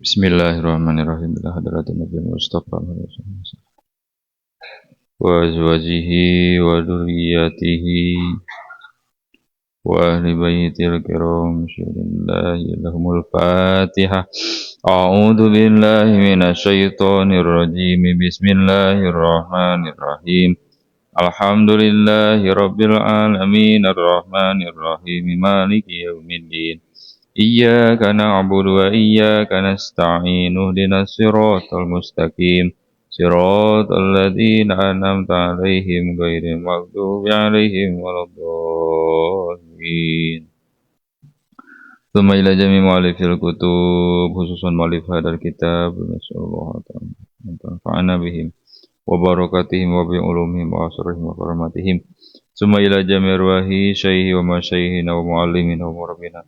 Bismillahirrahmanirrahim. Ila hadratin Nabi Mustafa wa azwajihi wa dzurriyyatihi wa ahli baitil kiram. Bismillahi lahumul Fatihah. A'udzu billahi minasyaitonir rajim. Bismillahirrahmanirrahim. Alhamdulillahi rabbil alamin arrahmanir rahim maliki yaumiddin. Iyyaka na'budu wa iyyaka nasta'in ihdinas siratal mustaqim siratal ladzina an'amta 'alaihim ghairil maghdubi 'alaihim waladdallin. Tsumma ila jami' mu'allifil kutub khususan mu'allif hadzal kitab nasallahu ta'ala an tanfa'ana bihim wa barakatihim wa bi ulumihim wa asrihim wa karamatihim. Tsumma ila jami' arwahi syaihi wa masyayihina wa muallimina wa murabbina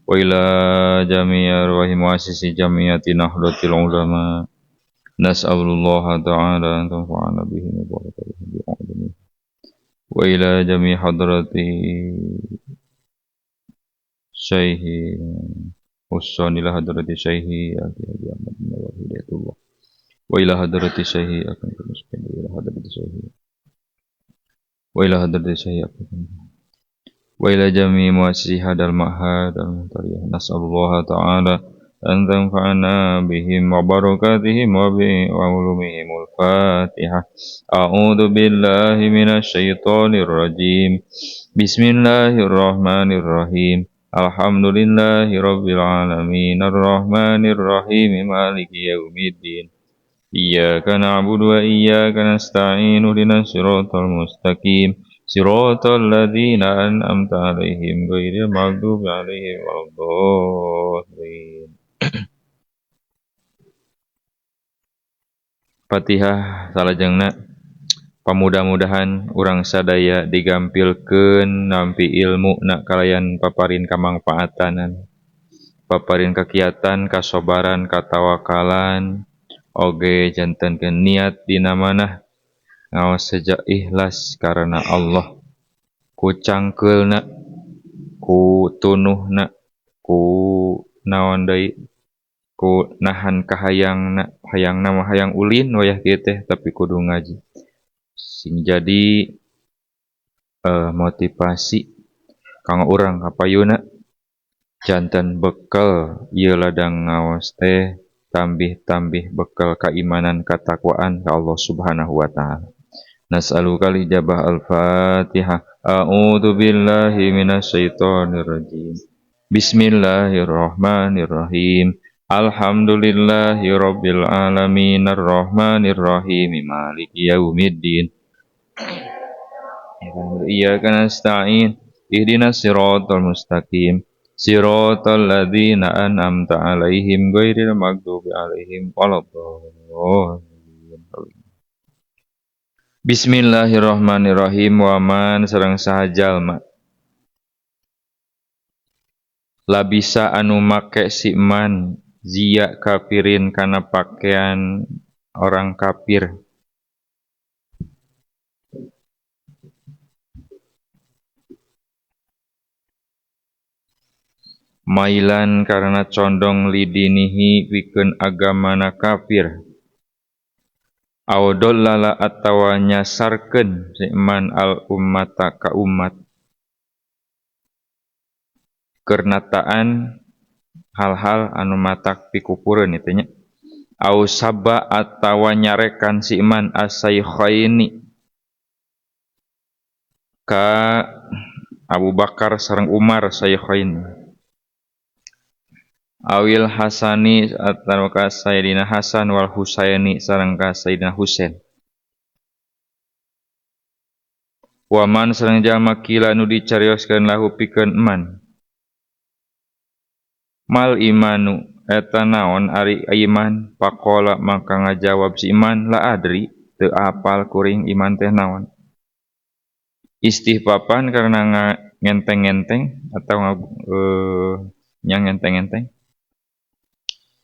wa ila jami' arwahi muassisi jami'ati nahdlatil ulama. Nas'alullaha ta'ala an tanfa'ana bihim wa barakatihim bi ulumihim. Wa ila jami' hadrati syaihi ussan ila hadrati syaihi Haji Ahmad bin Hidayatullah wa ila hadrati syaihi akan teruskan ila hadrati syaihi wa ila hadrati syaihi akan wa ila jami' muassisi hadal ma'had al-muhtariyah. Nas'alullaha ta'ala an tanfa'ana bihim wa barakatihim wa bi ulumihim. Al-Fatihah. A'udzu billahi minasyaitonir rajim. Bismillahirrahmanirrahim. Alhamdulillahi rabbil alamin arrahmanir rahim maliki yaumiddin. Iyyaka na'budu wa iyyaka nasta'in ihdinas siratal mustaqim siratal ladzina an'amta 'alaihim ghairil maghdubi 'alaihim waladdallin. Fatihah salajengna pamudah-mudahan urang sadaya digampilkeun nampi ilmu na kalayan paparin kamangfaatanan, paparin kakiatan, kasobaran, katawakalan, oge jantenkeun niat dina manah ngaos seja ikhlas karena Allah, ku cangkeulna, ku tunuhna, ku naon deui, ku nahan kahayangna, hayangna mah hayang ulin wayah kieu teh tapi kudu ngaji. Sing jadi motivasi kanggo urang kapayuna janten bekel ieu ladang ngaos teh tambih-tambih bekel keimanan katakwaan ka Allah Subhanahu wa taala. Nas'aluka lijabah al-Fatihah. A'udzu billahi minasyaitonir rajim. Bismillahirrahmanirrahim. Alhamdulillahi rabbil alamin arrahmanir rahim maliki yaumiddin. Iyyaka nasta'in ihdinas siratal mustaqim siratal ladzina an'amta 'alaihim ghairil maghdubi 'alaihim waladdallin. Bismillahirrahmanirrahim. Wa man sareng saha jalma labisa anu make si man zia kafirin kana pakaian orang kafir, mailan karena condong lidinihi pikeun agamana kafir, aw dollala atawa nyasarkeun si man al ummata ka umat kernataan hal-hal anu matak pikupureun itu nya, au saba atawa nyarekan si iman asaykhaini ka Abu Bakar sareng Umar saykhaini, awil Hasani atawa ka Sayyidina Hasan wal Husaini sareng ka Sayyidina Husain, wa man sareng jalma kila nu dicarioskeun lahu pikeun man mal imanu eta naon ari iman, pakola maka ngajawab si iman la adri teu apal kuring iman teh naon. Istihfapan karena ngenteng-ngenteng atau ngenteng-ngenteng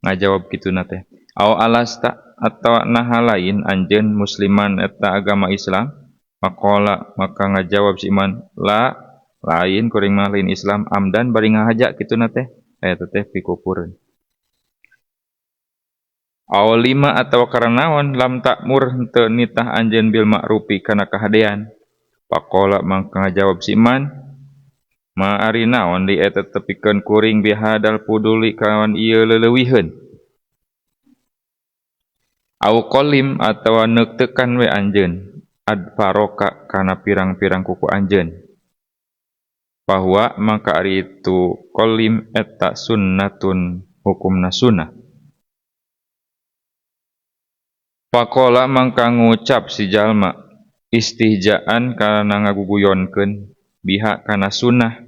ngajawab kituna teh. Aw alasta atau naha lain anjeun musliman eta agama Islam, pakola maka ngajawab si iman la lain kuring mah lain Islam amdan bari ngahaja kituna teh. Eta teh pikupureun. Aw lima atawa karana naon lam ta'mur henteu nitah anjeun bil ma'rufi kana kahadean. Faqala mangka ngajawab si man, ma ari naon li eta tepikeun kuring bihadal puduli kawan ieu leuleuwiheun. Aw qalim atawa neuktekan we anjeun adfaroka kana pirang-pirang kuku anjeun. Bahwa mangka ari itu qalim eta sunnatun hukumna sunnah. Pakola mangka ngucap si jalma istihjaan kana ngaguguyonkeun biha kana sunnah.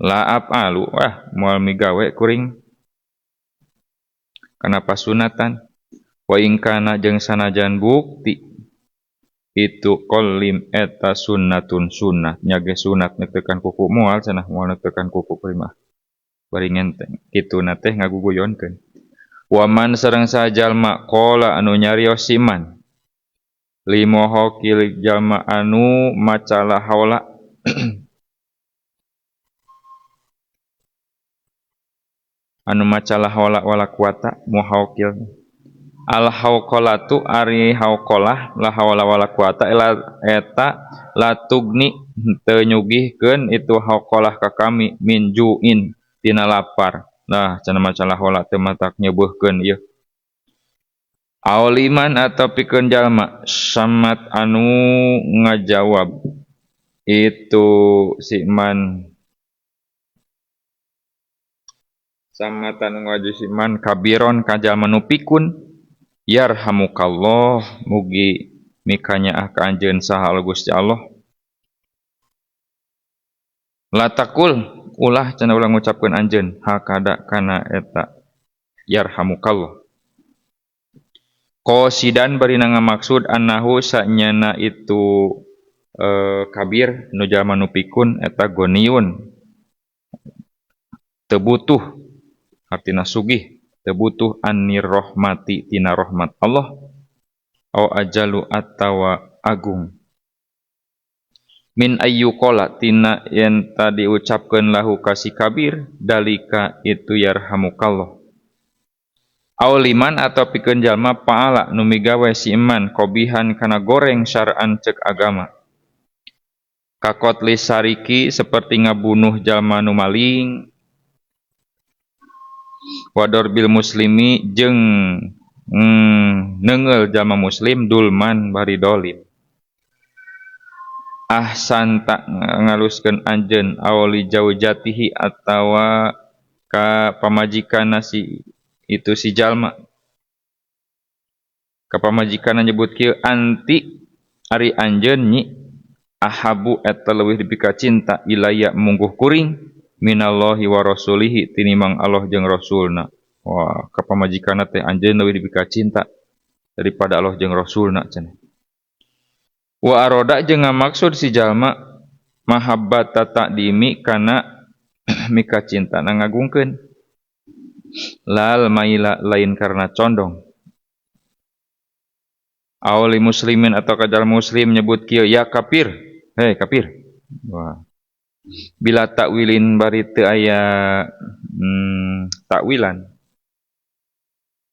La afalu wah moal migawe kuring kana pasunatan. Wa in kana jeung sanajan bukti itu qalim eta sunnatun sunnah nya ge sunat neuktekan kuku moal cenah moal neuktekan kuku kuring mah bari ngenteng kituna teh ngaguguyonkeun. Waman sareng sajalma qala anu nyarios siman limoho kilik jalma anu maca la haula anu maca la haula wala quwata muhawkil al hauqalatu ari hauqalah la haula wala quwata eta la tugni teu nyugihkeun itu hauqalah ka kami min juin tina lapar. Nah, cenah maca la haula teu matak nyeubeurkeun ieu. Auliman atau pikeun jalma samat anu ngajawab itu si man samat anu ngajawab si man kabiron ka jalma nu pikun yarhamukallah mugi mikanyaah ka anjeun saha Gusti Allah. La taqul ulah cenah ulah ngucapkeun anjeun hakada kana eta yarhamukallah. Qasidan bari ngamaksud annahu sanyana itu kabir nu jalma nu pikun eta goniun teu butuh artina sugih teu butuh anir rahmati tina rahmat Allah au ajalu atawa agung min ayyuqala tina yen tadi ucapkeun lahu ka si kabir dalika itu yarhamukallah. Aw liman atau pikeun jalma paala nu migawe si iman kobihan kana goreng syar'an cek agama. Kakotli sariki seperti ngabunuh jalma nu maling wadorbil muslimi jeung neunggeul jalma muslim dulman bari dolim. Ahsan tak ngaluskeun anjeun awli jaujatihi atawa ka pamajikanna si itu si jalma. Ka pamajikanna nyebut kieu anti ari anjeun nyi ahabu eta leuwih dipika cinta ilaya mungguh kuring minallahi wa rasulihi tinimang Allah jeung rasulna. Wah, ka pamajikanna teh anjeun leuwih dipika cinta daripada Allah jeung rasulna cenah. Wa aroda jeung ngamaksud si jalma mahabbata ta'dimi kana mika cinta na ngagungkeun lal maila lain karena condong. Auli muslimin atau kajal muslim nyebut kieu ya kafir, hei kafir. Wah. Bila takwilin bari teu aya takwilan.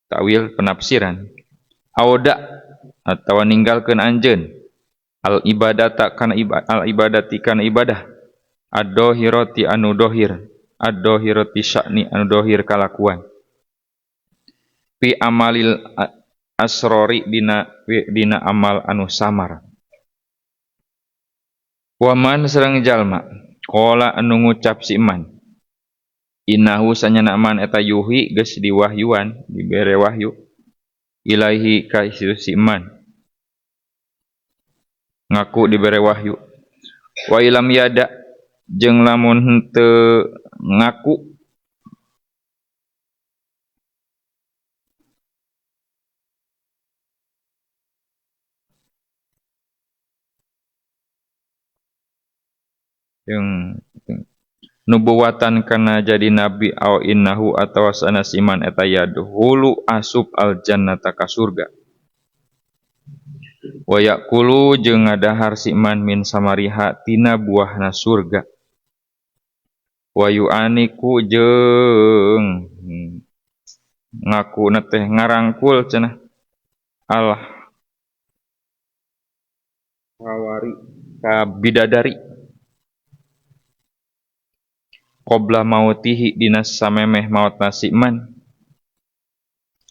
Takwil penafsiran. Auda atawa ninggalkeun anjeun al ibadata kana al ibadati kana ibadah ad-dohirati anu dohir ad-dohirati sya'ni anu dohir kalakuan fi amalil asrori dina amal anu samar. Waman sareng jalma qala anu ngucap si iman innahu sanyana man eta yuhi geus diwahyuan dibere wahyu ilaihi ka si iman ngaku dibere wahyu wa ilam yada jeung lamun henteu ngaku jeung nubuwatan kana jadi nabi au innahu atawa sanes iman eta yadhulu asup al jannata ka surga wa yaqulu jeung ngadahar si iman min samariha tina buahna surga wa yu'aniku jeung Ngakuna teh ngarangkul cenah al hawari ka bidadari qabla mautihi dina samemeh maotna si man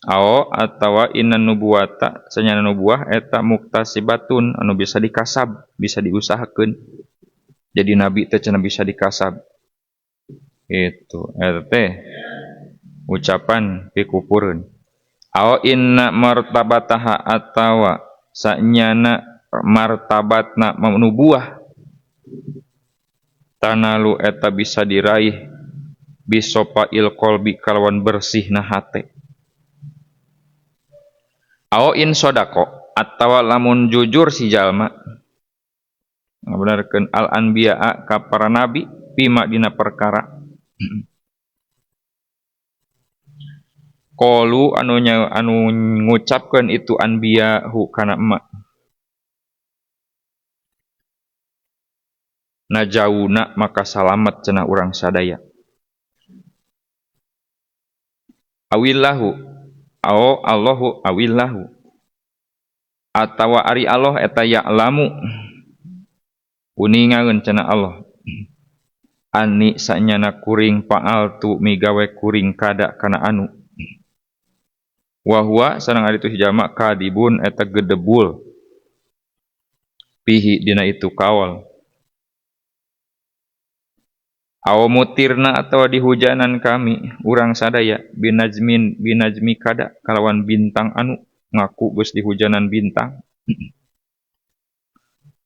ao atawa inna nubuwata sanyana nubuah eta muktasibatun anu bisa dikasab, bisa diusahakeun. Jadi nabi teh cenah bisa dikasab. Itu eta teh ucapan pikupureun. Ao inna martabataha atawa sanyana martabatna nubuah tanalu eta bisa diraih bisopail qalbi kalawan bersihna hate. Ao in sodako atawa lamun jujur si jalma ngabenarkeun al anbiya ka para nabi pima dina perkara qalu anu anu ngucapkeun itu anbiya hu kana emak najauna maka salamet cenah urang sadaya. Awillahu ao Allahu awillahu atawa ari Allah eta ya'lamu uningaeun cenah Allah ani sanyana kuring fa'altu migawe kuring kada kana anu wa huwa sareng ari itu jalma kadibun eta gedebul pihi dina itu kaol. Aw mutirna atawa dihujanan kami urang sadaya binajmin binajmi kada kalawan bintang anu ngaku geus dihujanan bintang.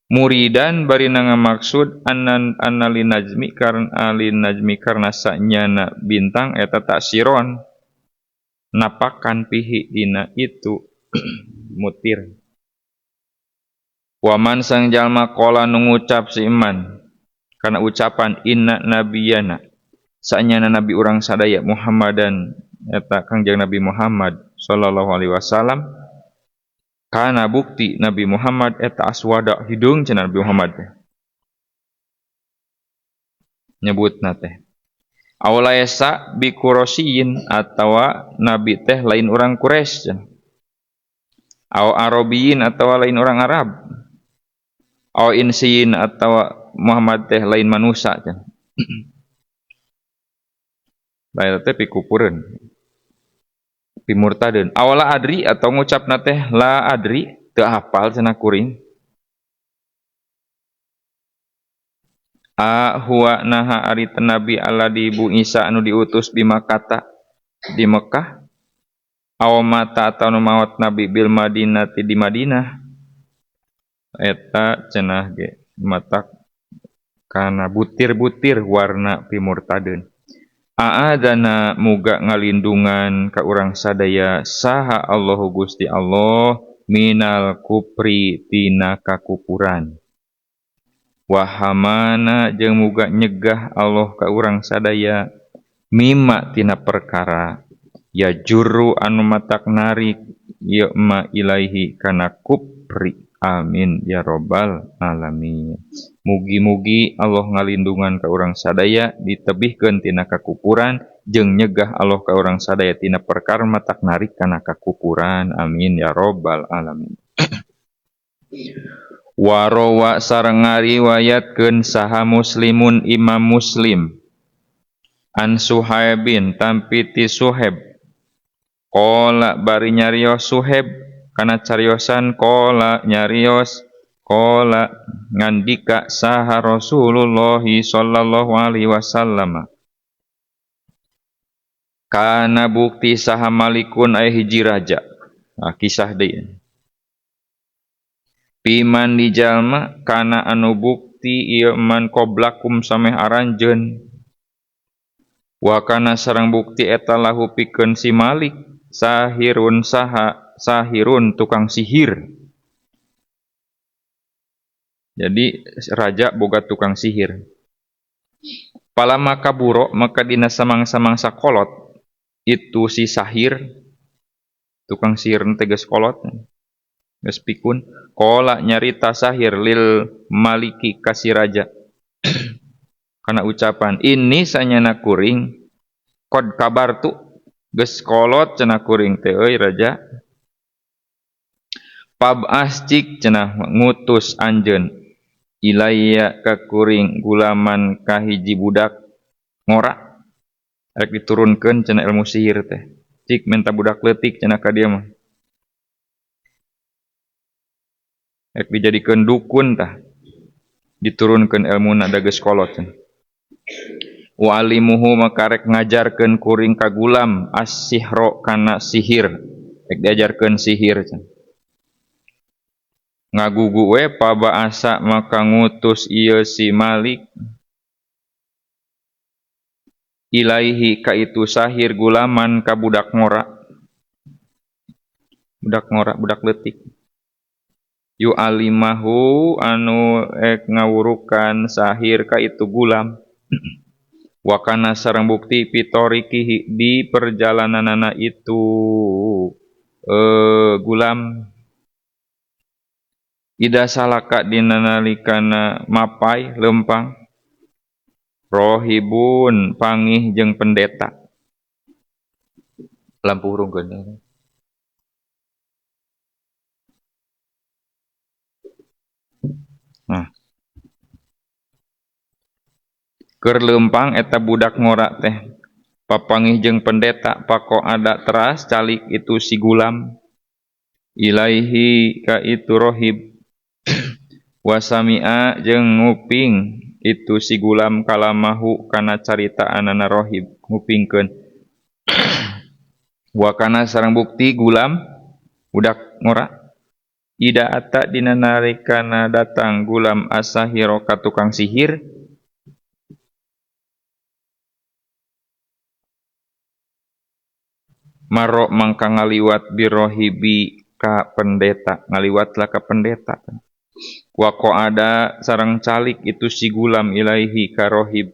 Muridan bari ngamaksud anan analinajmi karena alinajmi karena sanyana bintang eta taksiron napakan pihi dina itu mutir. Waman sang jalma qala nu ngucap si iman karena ucapan inna nabiyana sanyana nabi urang sadaya Muhammadan eta Kangjeng Nabi Muhammad sallallahu alaihi wasallam kana bukti Nabi Muhammad eta aswada hideung cenah Nabi Muhammad teh nyebutna teh awlaisa bi qurasyin atawa nabi teh lain urang Quraisy cenah aw arabiyin atawa lain urang Arab aw insiyin atawa Muhammad teh lain manusia cenah. Lain teh pikupureun. Pimurtadeun. Awala adri atau ngucapna teh la adri teu hafal cenah kuring. A huwa naha ari nabi alladzi bu'isa anu diutus bi Makkah di Mekah. Aw mata atau nu maot nabi bil Madinati di Madinah. Eta cenah ge matak kana butir-butir warna pimurtadeun. Aadana muga ngalindungan ka urang sadaya saha Allahu Gusti Allah minal kupri tina kakupuran. Wahamana jeung muga nyegah Allah ka urang sadaya mimma tina perkara ya juru anu matak narik ieu ma ilaihi kana kupri. Amin ya robbal alamin. Mugi-mugi Allah ngalindungan ka urang sadaya ditebihkeun tina kakupuran jeung nyegah Allah ka urang sadaya tina perkara matak narik kana kakupuran. Amin ya robbal alamin. Warawa sareng ngariwayatkeun saha Muslimun Imam Muslim an Suhaibin tampi ti Suhaib qala bari nyarios Suhaib kana cariosan qala nyarios qala ngandika saha Rasulullah sallallahu alaihi wasallam kana bukti saha malikun aya hiji raja. Nah, kisah deui piman di jalma kana anu bukti ieu man qoblakum sameh aranjeun wa kana sareng bukti eta lahu pikeun si Malik sahirun saha sahirun tukang sihir. Jadi raja boga tukang sihir. Palama kaburo maka dina samang-samangsa kolot itu si sahir tukang sihir teh geus kolot geus pikun qala nyarita sahir lil maliki ka si raja kana ucapan ini sanyana kuring qad kabartu Geus kolot cenah kuring teh euy raja. Pab'as cik cenah ngutus anjeun ilaiya ka kuring gulaman ka hiji budak ngora. Rek diturunkeun cenah ilmu sihir teh. Cik minta budak leutik cenah ka dieu mah. Rek dijadikeun dukun tah. Diturunkeun ilmuna da geus kolot cenah. Wa alimuhu maka rek ngajarkeun kuring ka gulam as-sihro kana sihir. Rek diajarkeun sihir cenah. Ngagugu we pabaasa maka ngutus ieu si Malik ilaihi ka itu sahir gulaman ka budak ngora. Budak ngora, budak leutik. Yu alimahu anu ek ngawurukan sahir ka itu gulam. Wakana sareng bukti pitorikihi di perjalananana itu gulam. Ida salaka dina nalikana mapai lempang rohibun pangih jeung pendeta. Lampu hurungkeun. Nah. Keur lempang eta budak ngora teh papangih jeung pendeta pako ada teras calik itu si gulam ilaihi ka itu rohib. Wasami'a jeung nguping itu si gulam kalamahu kana caritaanana rohib ngupingkeun. Wakana sareng bukti gulam budak ngora ida ata dina nalikana datang gulam asahiro ka tukang sihir maro mangka ngaliwat birohibi ka pendeta, ngaliwatlah ka pendeta. Wako ada sareng calik itu si gulam ilaihi ka rohib.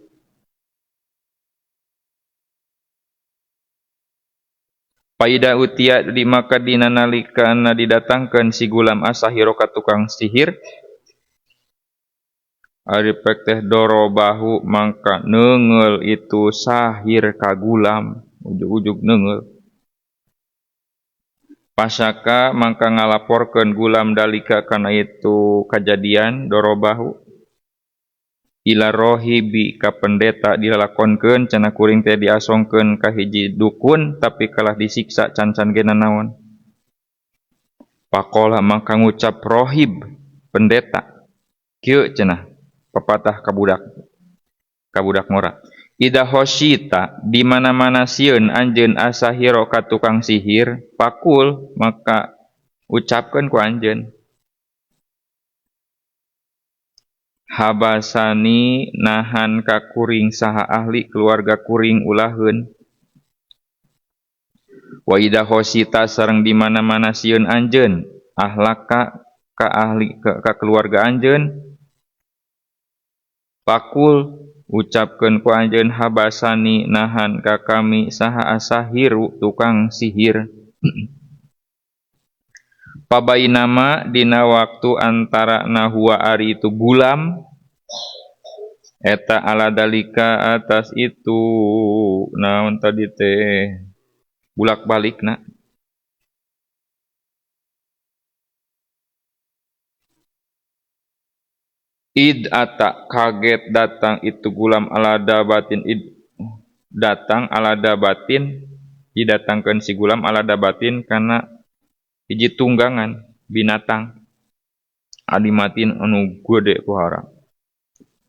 Paida utia di maka dina nalikana didatangkeun si gulam asahiro ka tukang sihir. Ari pek teh dorobahu mangka neunggeul itu sahir ka gulam, ujug-ujug neunggeul. Pasaka mangka ngalaporkeun gulam dalika kana itu kajadian dorobahu ila rohibi ka pendeta dilalakonkeun cenah kuring teh diasongkeun ka hiji dukun tapi kalah disiksa can-can ge nanaon. Pakola mangka ngucap rohib pendeta kieu cenah pepatah ka budak ngora. Ida hoshita di mana-mana sieun anjeun asahiro ka tukang sihir pakul maka ucapkeun ku anjeun habasani nahan ka kuring saha ahli keluarga kuring ulaheun. Wa ida hoshita sareng di mana-mana sieun anjeun ahlaka ka ahli ka keluarga anjeun pakul ucapkeun ku anjeun habasani nahan ka kami saha asahiru tukang sihir. Pabainama dina waktu antara nahua ari itu gulam eta ala dalika atas itu naon tadi teh bulak-balikna. Id ata kaget datang itu gulam alada batin id datang alada batin didatangkeun si gulam alada batin kana hiji tunggangan binatang adimatin anu gede pohara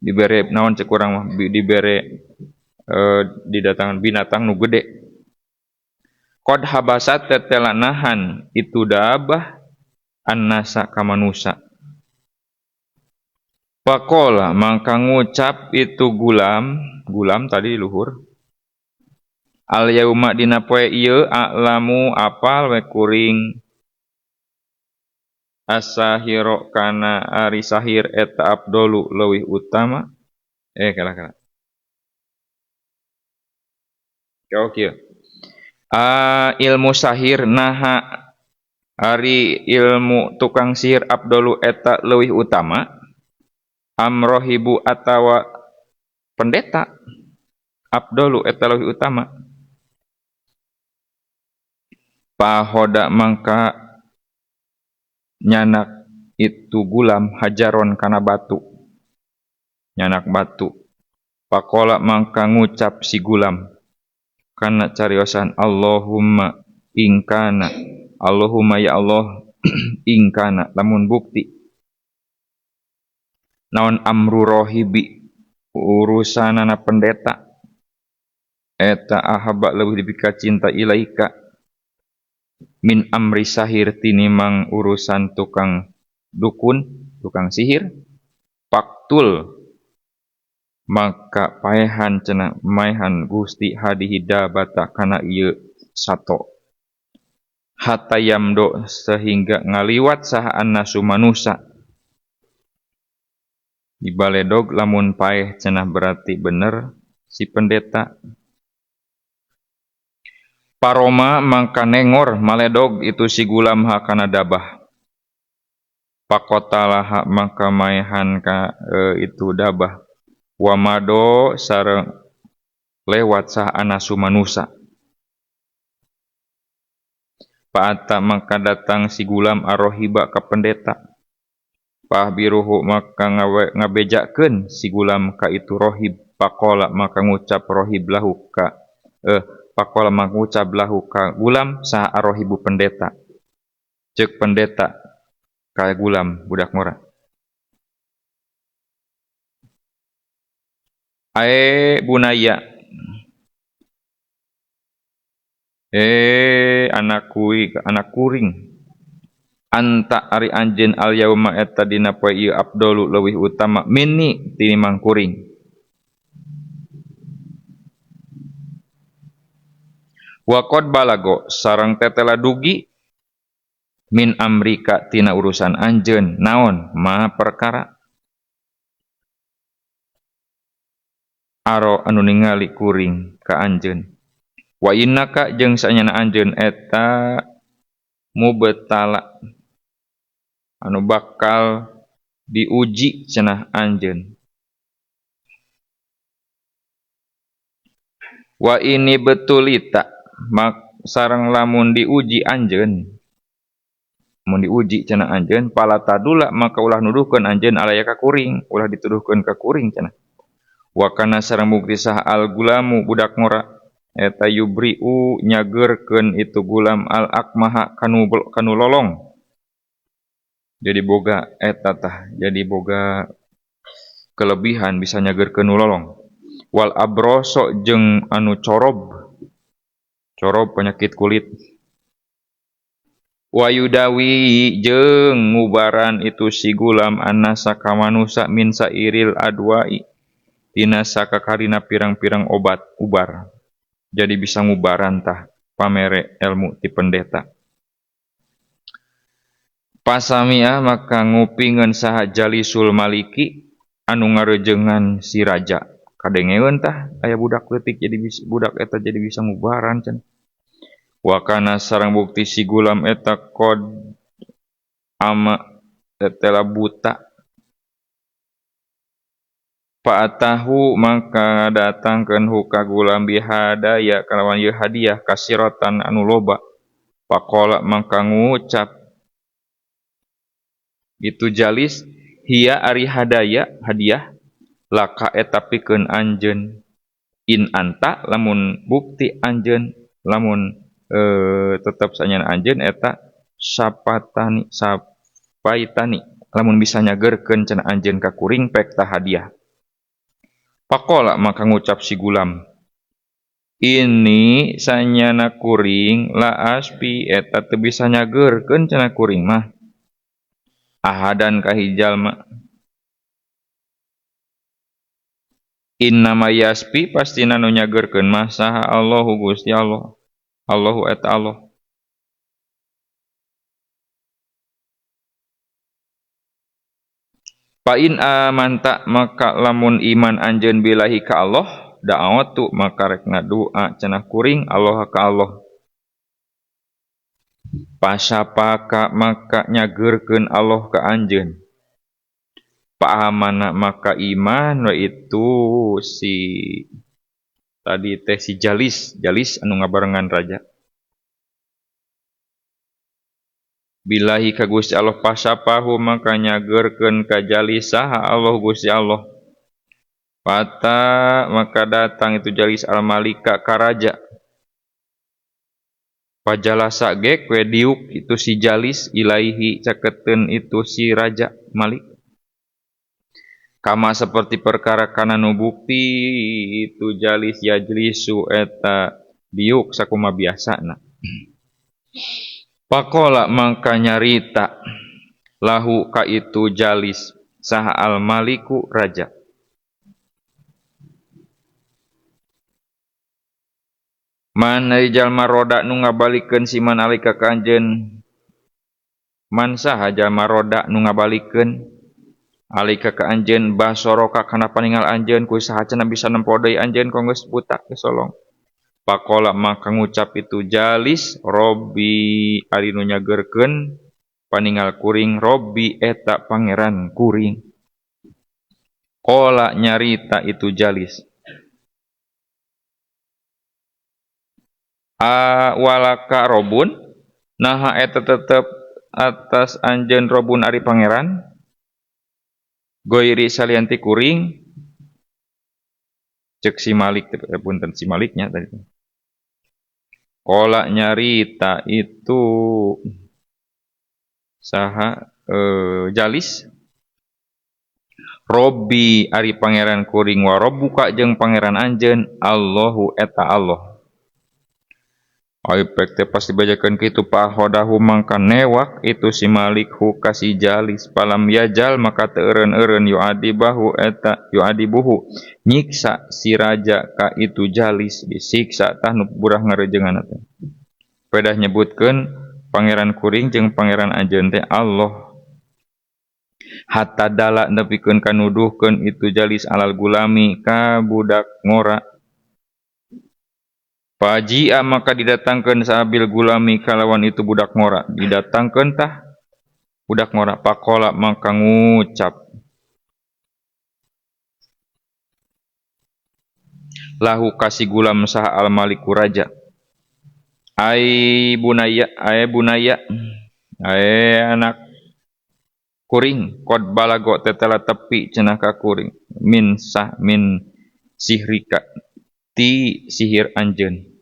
dibere naon cek urang mah dibere didatangan binatang nu gede. Qad habasat tetela nahan itu dabah annasa ka manusa. Pakola mangka ngucap itu gulam, gulam tadi luhur. Al yauma dina poe ieu a'lamu apal we kuring asahiro kana ari sahir eta abdolu leuwih utama. Kala-kala. Oke. Ilmu sahir naha ari ilmu tukang sihir abdolu eta leuwih utama. Amrohibu atawa pendeta abdolu eta leuwih utama. Pahoda mangka nyanak itu gulam hajaron kana batu, nyanak batu. Pakola mangka ngucap si gulam kana cariosan Allahumma ingkana, Allahumma ya Allah ingkana lamun bukti naon amru rohibi urusanana pendeta eta ahaba leuwih dipika cinta ilaika min amri sahir tinimang urusan tukang dukun, tukang sihir, paktul maka paehan cenah maehan Gusti hadihi dabata kana ieu sato hatta yamdo sehingga ngaliwat saha annasu manusa. Dibaledog lamun paeh cenah berarti bener si pendeta. Paroma mangka nengor maledog itu si gulam hakana dabah. Pakotalaha mangka maehan ka itu dabah. Wamado sareng lewat sah anasu manusa. Paata mangka datang si gulam arohiba ka pendeta. Pahbiruhu maka ngabejakeun si gulam ka itu rohib. Pakola maka ngucap rohib lahu ka pakola mangucap lahu ka gulam saha arohibu pendeta. Ceuk pendeta ka gulam budak ngora. Ae bunaya, anak kui, anak kuring. Anta ari anjeun al yauma eta dina poe ieu abdolu leuwih utama minni tinimang kuring. Waqad balago sareng tetela dugi min amrika tina urusan anjeun naon ma perkara aro anu ningali kuring ka anjeun wa innaka jeung sanyana anjeun eta mubtala anu bakal diuji cenah anjeun wa ini betulita mak sareng lamun diuji anjeun mun diuji cenah anjeun pala tadula maka ulah nuduhkeun anjeun alaya ka kuring, ulah dituduhkeun ka kuring cenah. Wa kana sareng bukti sah al gulamu budak ngora eta yubriu nyageurkeun itu gulam al akmaha kanu lolong. Jadi boga eta tah, jadi boga kelebihan bisa nyageurkeun nu lolong. Wal abroso jeung anu corob, corob penyakit kulit. Wayudawi jeung ngubaran itu si gulam anasa ka manusa min sairil adwai tina sakakarina pirang-pirang obat ubar. Jadi bisa ngubaran tah pamere ilmu ti pendeta. Pasamiah maka ngupingeun saha jalisul maliki anu ngarejengan si raja. Kadengeun tah aya budak leutik jadi bisa, budak eta jadi bisa ngubaran cenah. Wakana sareng bukti si gulam eta qad ama tetela buta. Fa'atahu maka datangkeun hu ka gulam bihadaya kalawan ieu hadiah kasiratan anu loba. Faqala maka ngucap itu jalis hiya ari hadaya hadiah laka eta pikeun anjeun in anta lamun bukti anjeun lamun tetep sanyana anjeun eta sapatani sapaitani lamun bisa nyageurkeun cenah anjeun ka kuring pek ta hadiah. Pakola maka ngucap si gulam ini sanyana kuring la aspi eta teu bisa nyageurkeun cenah kuring mah ahadan ka hijalma. Innama yaspi pastina nu nyageurkeun mah saha Allahu Gusti Allah. Allahu eta Allah. Fa in amanta maka lamun iman anjeun billahi ka Allah da'awatu maka rek ngadua cenah kuring Allah ka Allah. Pasapaka maka nyageurkeun Allah ka anjeun. Pahamana maka iman we itu si tadi teh si jalis, jalis anu ngabarengan raja. Billahi ka Gusti Allah pasapahu maka nyageurkeun ka jalis saha Allah Gusti Allah. Pata maka datang itu jalis al malika ka raja. Pajalasa gek we diuk itu si jalis ilaihi caketeun itu si raja Malik. Kama seperti perkara kana nu bukti itu jalis yajlisu eta diuk sakuma biasana. Pakola mangka nyarita lahu ka itu jalis saha al maliku raja. Man ari jalma roda nu ngabalikeun si man alika ka anjeun. Man saha jalma roda nu ngabalikeun alika ka anjeun basoroka kana paningal anjeun ku saha cenah bisa nempo deui anjeun kong geus buta geus solong. Pakola maka ngucap itu jalis Robbi ari nu nyageurkeun paningal kuring Robbi eta pangeran kuring. Kola nyarita itu jalis. A walaka robun naha eta tetep atas anjeun robun ari pangeran goiri salianti kuring cek si Malik punten si Maliknya tadi. Kola nyarita itu saha jalis Robbi ari pangeran kuring wa robbuka jeung pangeran anjeun Allahu eta Allah. Aipek teh pasti bajakeun kitu pahodahu mangka newak itu si Malik hu ka si jalis palam yajal maka teu eureun-eureun yu'adibahu eta yu'adibuhu nyiksa si raja ka itu jalis disiksa tah nu burah ngarejenganna teh. Pedah nyebutkeun pangeran kuring jeung pangeran anjeun teh Allah. Hatta dala nepikeun ka nuduhkeun itu jalis alal gulami ka budak ngora. Pajia maka didatangkeun sabil gulami kalawan itu budak ngora. Didatangkeun tah budak ngora. Pakola maka ngucap lahu kasih gulam saha al maliku raja. Ai bunaya, ai bunaya, ai anak kuring kod balago tetela tepi cenah ka kuring min sah min sihrika ti sihir anjeun.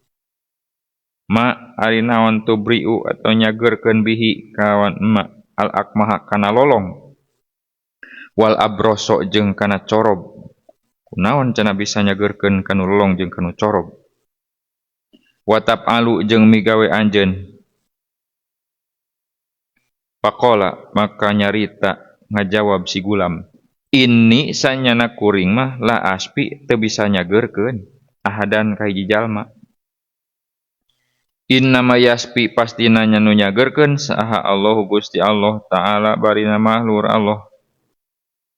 Ma ari naon tubriu atau nyageurkeun bihi kawan ma al akmaha kana lolong wal abroso jeung kana corob. Kunaon cenah bisa nyageurkeun kanu lolong jeung kanu corob. Watap alu jeung migawe anjeun. Pakola maka nyarita ngajawab si gulam, ini sanyana kuring mah la aspi teu bisa nyageurkeun ahadan ka hiji jalma. Innama yaspi pastina nya nu nyageurkeun saha Allahu Gusti Allah Ta'ala barina mahlur Allah.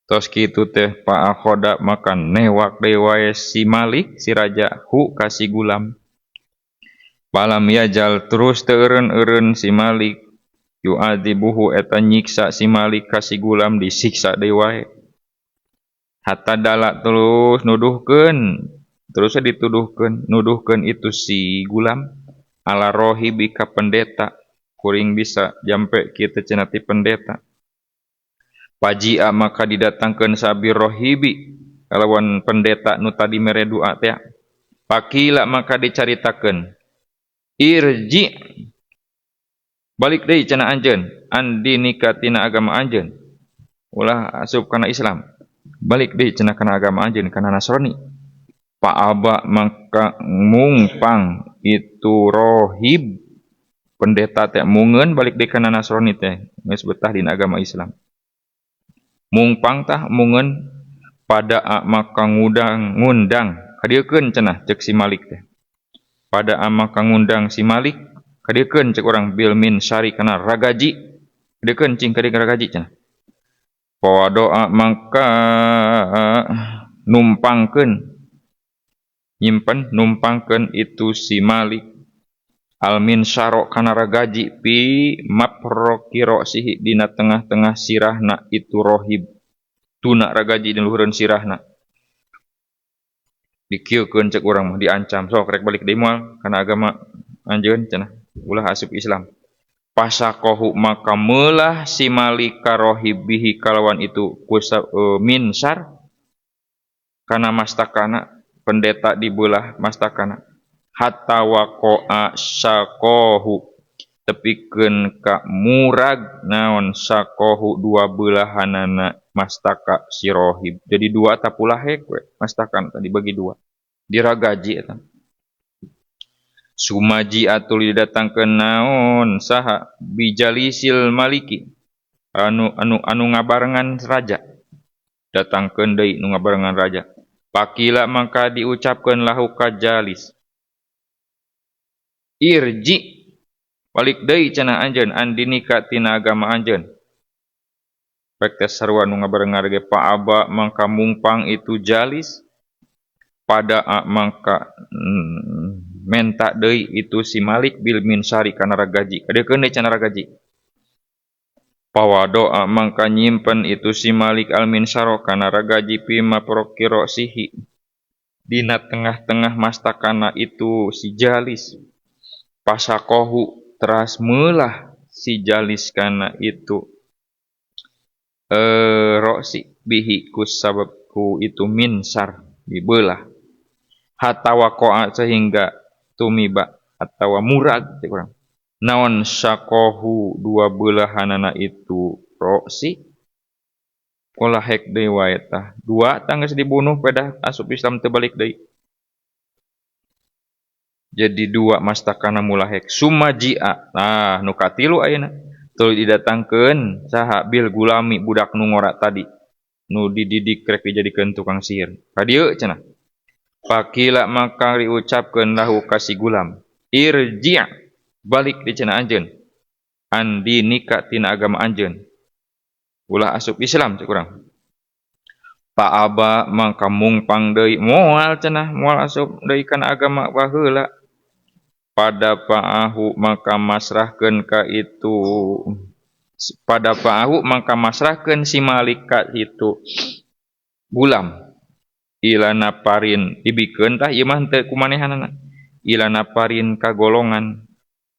Tos kitu teh paakhoda maka newak deui wae si Malik si raja hu ka si gulam. Palam yajal terus teu eureun-eureun si Malik yu'adzibuhu eta nyiksa si Malik ka si gulam disiksa deui wae. Hatta dala terus nuduhkeun terus dituduhkeun nuduhkeun itu si gulam ala rohibi ka pendeta kuring bisa jampe kitu cenah ti pendeta. Pajia maka didatangkeun sabir rohibi kalawan pendeta nu tadi mere doa teh. Pakila maka dicaritakeun irji balik deui cenah anjeun andinika tina agama anjeun ulah asup kana Islam balik deui cenah kana agama anjeun kana Nasrani. Paaba maka mungpang itu rohib pendeta teh mungeun balik deui kana Nasrani teh geus betah dina agama Islam. Mungpang tah mungeun pada maka ngundang ngundang kadieukeun cenah ceuk si Malik teh. Pada maka ngundang si Malik kadieukeun ceuk urang bil min syari kana ragaji kadieukeun cing kadieu ragaji cenah. Pawa doa maka numpangkeun nyimpen numpangkeun itu si Malik almin syaro kana ragaji pi maproki roksihi dina tengah-tengah sirahna itu rohib tuna ragaji di luhureun sirahna dikieukeun cek urang mah diancam sok rek balik deui moal kana agama anjeun cenah ulah asup Islam. Pasakohu maka meulah si Malik karohib bihi kalawan itu kusa, minsar kana mastakana pendeta dibelah mastakana hatta waqa'a saqahu tepikeun ka murag naon saqahu dua belahanana mastaka si rohib. Jadi dua tapulahek we mastakana tadi bagi dua diragaji eta. Sumaji atul didatangkeun naon saha bijalisil maliki anu anu anu ngabarengan raja datangkeun deui nu ngabarengan raja. Pakila maka diucapkeun lahu ka jalis irji balik deui cenah anjeun andinika tina agama anjeun. Pek teh sarua nu ngabarengan ge paaba mangka mungpang itu jalis pada mangka menta deui itu si Malik bil minsari kana ragaji. Kadeukeun deui cenah ragaji. Pawadoa mangka nyimpen itu si Malik al minsaro kana ragaji pima prokiro sihi dina tengah-tengah mastakana itu si jalis. Pasakohu teras meulah si jalis kana itu roksi bihi ku sabab ku itu minsar dibelah hatta waqa'a sehingga tumiba atawa murag teh urang naon sakohu dua belahanana itu roksi pola hek deui wae tah dua tanggeus dibunuh pedah asup Islam teu balik deui. Jadi dua mastakana mulahek sumajia. Nah nu katilu ayeuna tuluy didatangkeun saha bil gulami budak nu ngora tadi nu dididik rek dijadikeun tukang sihir. Ka dieu cenah. Pakila maka diucapkeun lahu ka si gulam irji' balik di cenah anjeun andinika tina agama anjeun ulah asup Islam cek urang. Paaba mangka mungpang deui moal cenah moal asup deui kana agama baheula. Pada paahu maka masrahkeun ka itu pada paahu maka masrahkeun si Malik ka itu gulam ila naparin dibikeun tah ieu mah henteu kumanehanana ila naparin ka golongan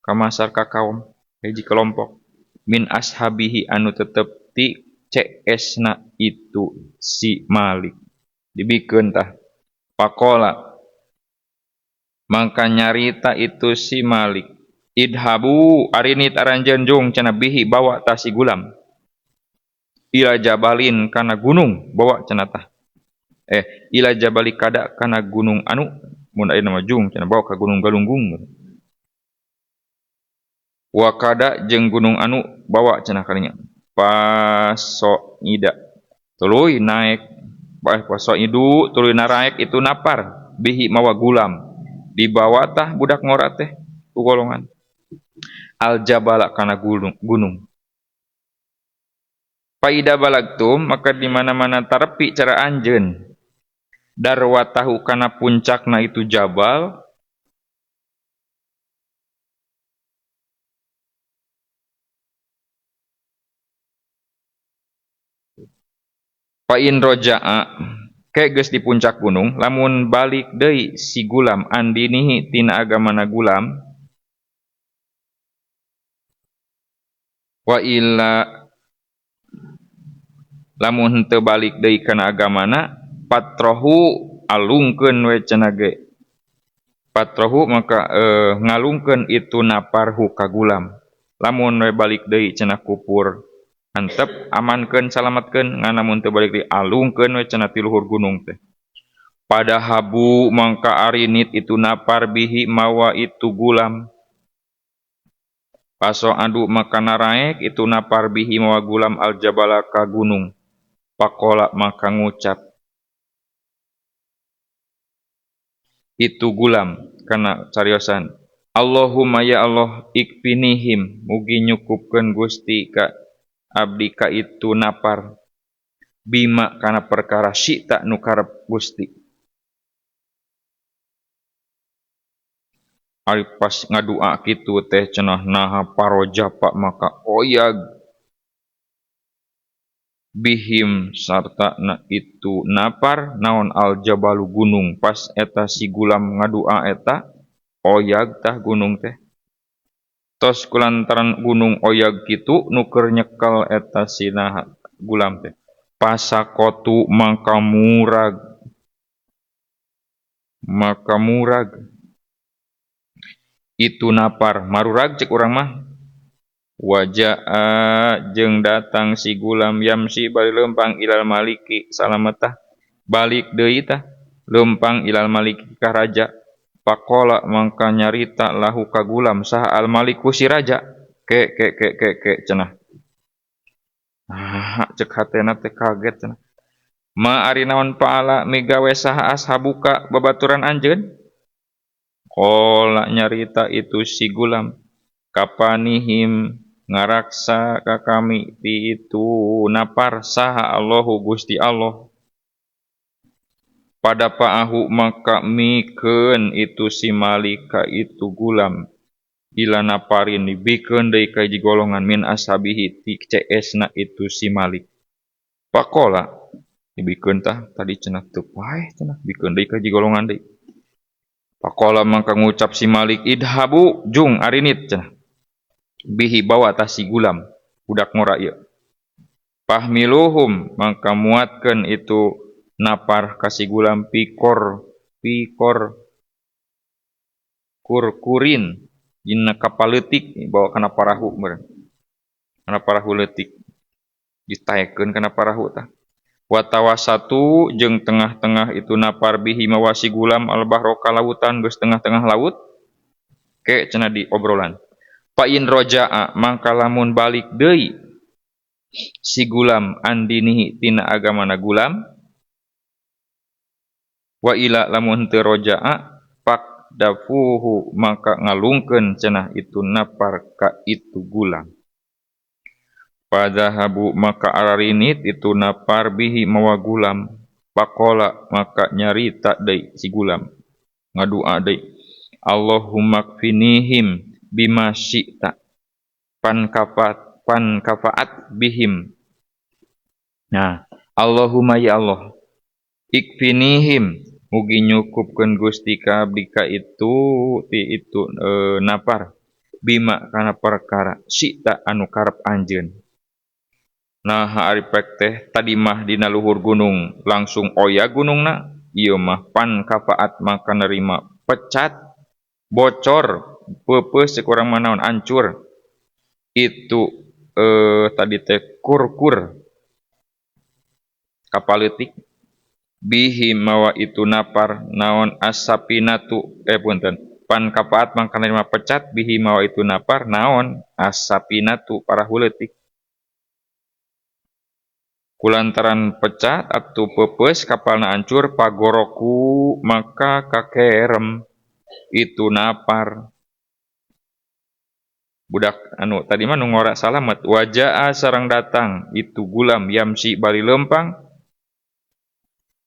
ka masar ka kaum hiji kelompok min ashabihi anu tetep ti CS na itu si Malik dibikeun tah. Pakola mangka nyarita itu si Malik idhabu arinit aranjeun jung cenah bihi bawa tah si gulam ila jabalin kana gunung bawa cenah tah ila jabali kada kana gunung anu mun aya nama jung cenah bawa ka gunung Galunggung wa kada jeung gunung anu bawa cenah kalinya paso ida tuluy naek paso idu tuluy naraek itu napar bihi mawa gulam dibawa tah budak ngora teh ku golongan al jabala kana gunung. Paida balagtum maka di mana-mana tarepi cara anjeun darwatahu kana puncakna itu jabal fa in roja'a ke geus di puncak gunung lamun balik deui si gulam andinihi tina agamana gulam wa illa lamun henteu balik deui kana agamana patrohu alungkeun we cenah ge patrohu maka ngalungkeun itu naparhu ka gulam lamun we balik deui cenah kupur antep amankeun salametkeun ngan lamun teu balik deui alungkeun we cenah ti luhur gunung teh. Pada habu mangka arinit itu napar bihi mawa itu gulam paso adu maka naraek itu napar bihi mawa gulam al jabala ka gunung. Pakola maka ngucap itu gulam kana cariosan Allahumma ya Allah ikfinihim mugi nyukupkeun Gusti ka abdi ka itu napar bima kana perkara syita nu karep Gusti. Ari pas ngadua kitu teh cenah naha parojapa maka oyag bihim sarta na itu napar naon al jabalu gunung pas eta si gulam ngadua eta oyag tah gunung teh. Tos kulantaran gunung oyag kitu nu keur nyekel eta sina gulam teh. Pasakotu maka murag. Maka murag. Itu napar marurag cek urang mah. Wajaa jeung datang si gulam yamsi bari leumpang ilal maliki salametah balik deui tah leumpang ilal maliki ka raja. Pakola mangka nyarita lahu ka gulam saha al maliku si raja ke ke ke ke ke cenah. Ah cek hatena teh kaget cenah. Ma ari naon paala migawe saha ashabuka babaturan anjeun? Kola nyarita itu si gulam kapanihim ngaraksa ka kami ti itu napar saha Allahu Gusti Allah. Pada paahu maka mikeun itu si malika itu gulam ila naparin dibikeun deui ka hiji golongan min ashabihi ti CS-na itu si malik. Pakola dibikeun tah tadi cenah teu paeh cenah bikeun deui ka hiji golongan deui. Pakola maka ngucap si malik idhabu jung arinit cenah bihi bawa tah si gulam budak ngora ieu. Pahmiluhum maka muatkeun itu napar kasih gulam pikor pikor kurkurin dina kapal leutik bawa kana parahu meureun kana parahu leutik ditaekeun kana parahu tah watawasatu jeung tengah-tengah itu napar bihi mawa si gulam albahro ka lautan geus tengah-tengah laut ke cenah di obrolan fa in rojaa mangka lamun balik deui si gulam andinihi tina agamana gulam wa ila lamun teu rojaa pak dafuhu maka ngalungkeun cenah itu napar ka itu gulam. Padhahabu maka ararinit itu napar bihi mawa gulam. Pakola maka nyarita deui si gulam ngadua deui Allahumma kfinihim bima syi'ta pan kafat pan kafaat bihim. Nah, Allahumma ya Allah ikfinihim mugi nyukupkeun Gusti ka abdi ka itu ti itu napar bima kana perkara sita anu karep anjeun. Nah ari pek teh tadi mah dina luhur gunung langsung oya gunungna ieu mah pan kafaat maka nerima pecat bocor peupeus sekurang manaon ancur itu tadi teh kurkur kapal leutik bihi mawa itu napar naon asapinatu punten pan kafaat mangka nerima pecat bihi mawa itu napar naon asapinatu parahu leutik kulantaran pecat atau peupeus kapalna ancur pagoroku maka kakerem itu napar budak anu tadi mah nu ngora salamet wajaa sareng datang itu gulam yamsi bari leumpang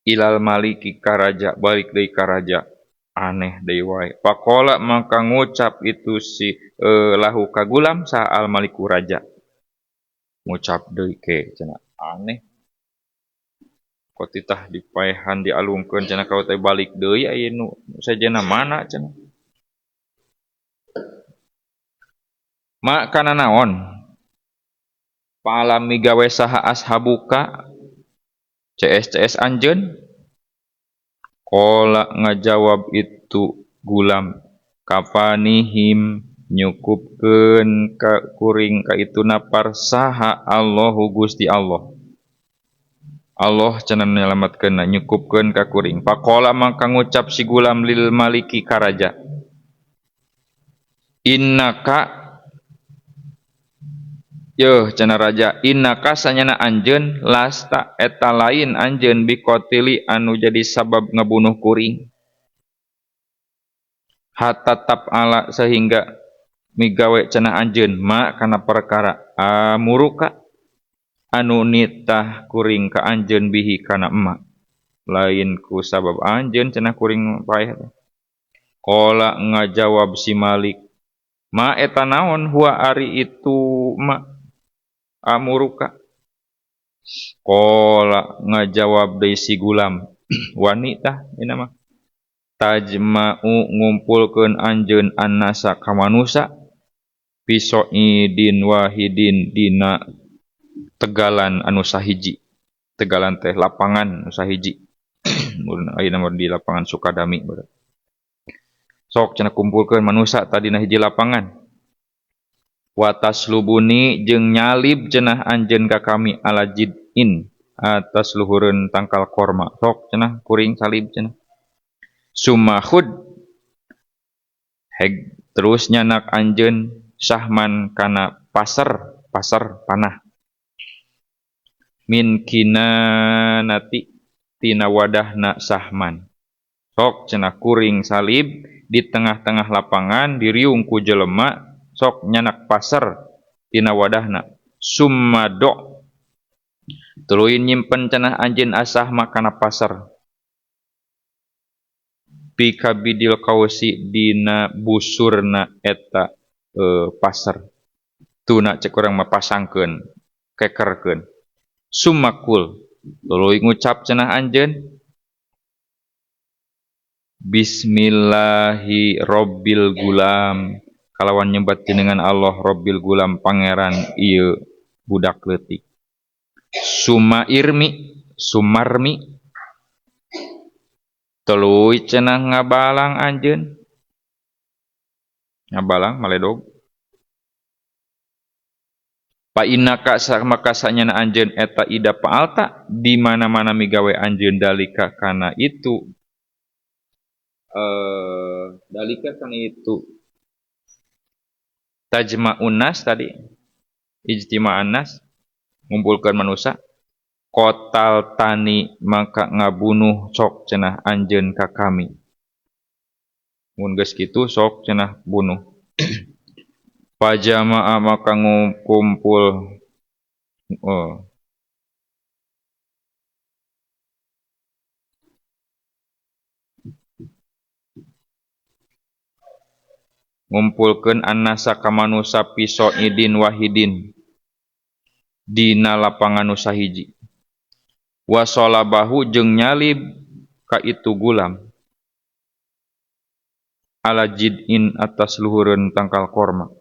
ilal maliki karaja balik deui karaja aneh deui wae pakola maka ngucap itu si lahu ka gulam sa al maliku raja ngucap deui ke cenah aneh kok titah dipaehan dialungkeun cenah ka teh balik deui aya nu sajena mana cenah ma kana naon paalami gawe saha ashabuka CS-CS anjeun kola ngajawab itu gulam kafanihim nyukupkeun ka kuring ka itu napar saha Allahu Gusti Allah. Allah cenah nyalametkeun nyukupkeun ka kuring. Pakola mangka ngucap si gulam lil maliki karaja innaka yeuh cenah raja innaka sanyana anjeun lasta eta lain anjeun biqatili anu jadi sabab ngabunuh kuring hatta taf'ala sehingga migawe cenah anjeun ma kana perkara amuruka anu nitah kuring ka anjeun bihi kana emak lain ku sabab anjeun cenah kuring paeh. Qala ngajawab si Malik ma eta naon huwa ari itu ma amuruka. Qala ngajawab deui si gulam wani tah ini mah tajma'u ngumpulkeun anjeun annasa ka manusa Pisoidin wahidin dina tegalan anu sahiji. Tegalan teh lapangan anu sahiji. Mun ayeuna mah di lapangan Sukadami bae. Sok cenah kumpulkeun manusa tadina hiji lapangan. Watas lubuni jeung nyalib cenah anjeun ka kami ala jidin atas luhureun tangkal korma. Sok cenah kuring salib cenah. Sumahud heg terus nyanak anjeun sahman kana pasar, pasar panah. Min kinanati tina wadahna sahman. Sok cenah kuring salib di tengah-tengah lapangan diriung ku jelema sok nyanak pasar tina wadahna. Summa do tuluy nyimpen cenah anjeun asah makana pasar. Pikabidil kausi dina busurna eta pasar. Tuna cek urang mah pasangkeun, kekerkeun. Sumakul tuluy ngucap cenah anjeun Bismillahi Rabbil Gulam kalawan nyebat jenengan Allah Rabbil Gulam pangeran ieu budak leutik. Sumairmi sumarmi tuluy cenah ngabalang anjeun. Ngabalang maledog. Pa innaka maka sanyana anjeun eta ida fa'alta di mana-mana migawe anjeun dalika kana itu. Dalika kana itu tajma'un nas tadi ijtima'an nas ngumpulkeun manusia kotal tani maka ngabunuh sok cenah anjeun ka kami mun geus kitu sok cenah bunuh. Pajama'a maka ngumpul ngumpulkeun annasa ka manusa pisoidin wahidin dina lapangan nu sahiji wasolabahu jeung nyalib ka itu gulam ala jidin atas luhureun tangkal korma.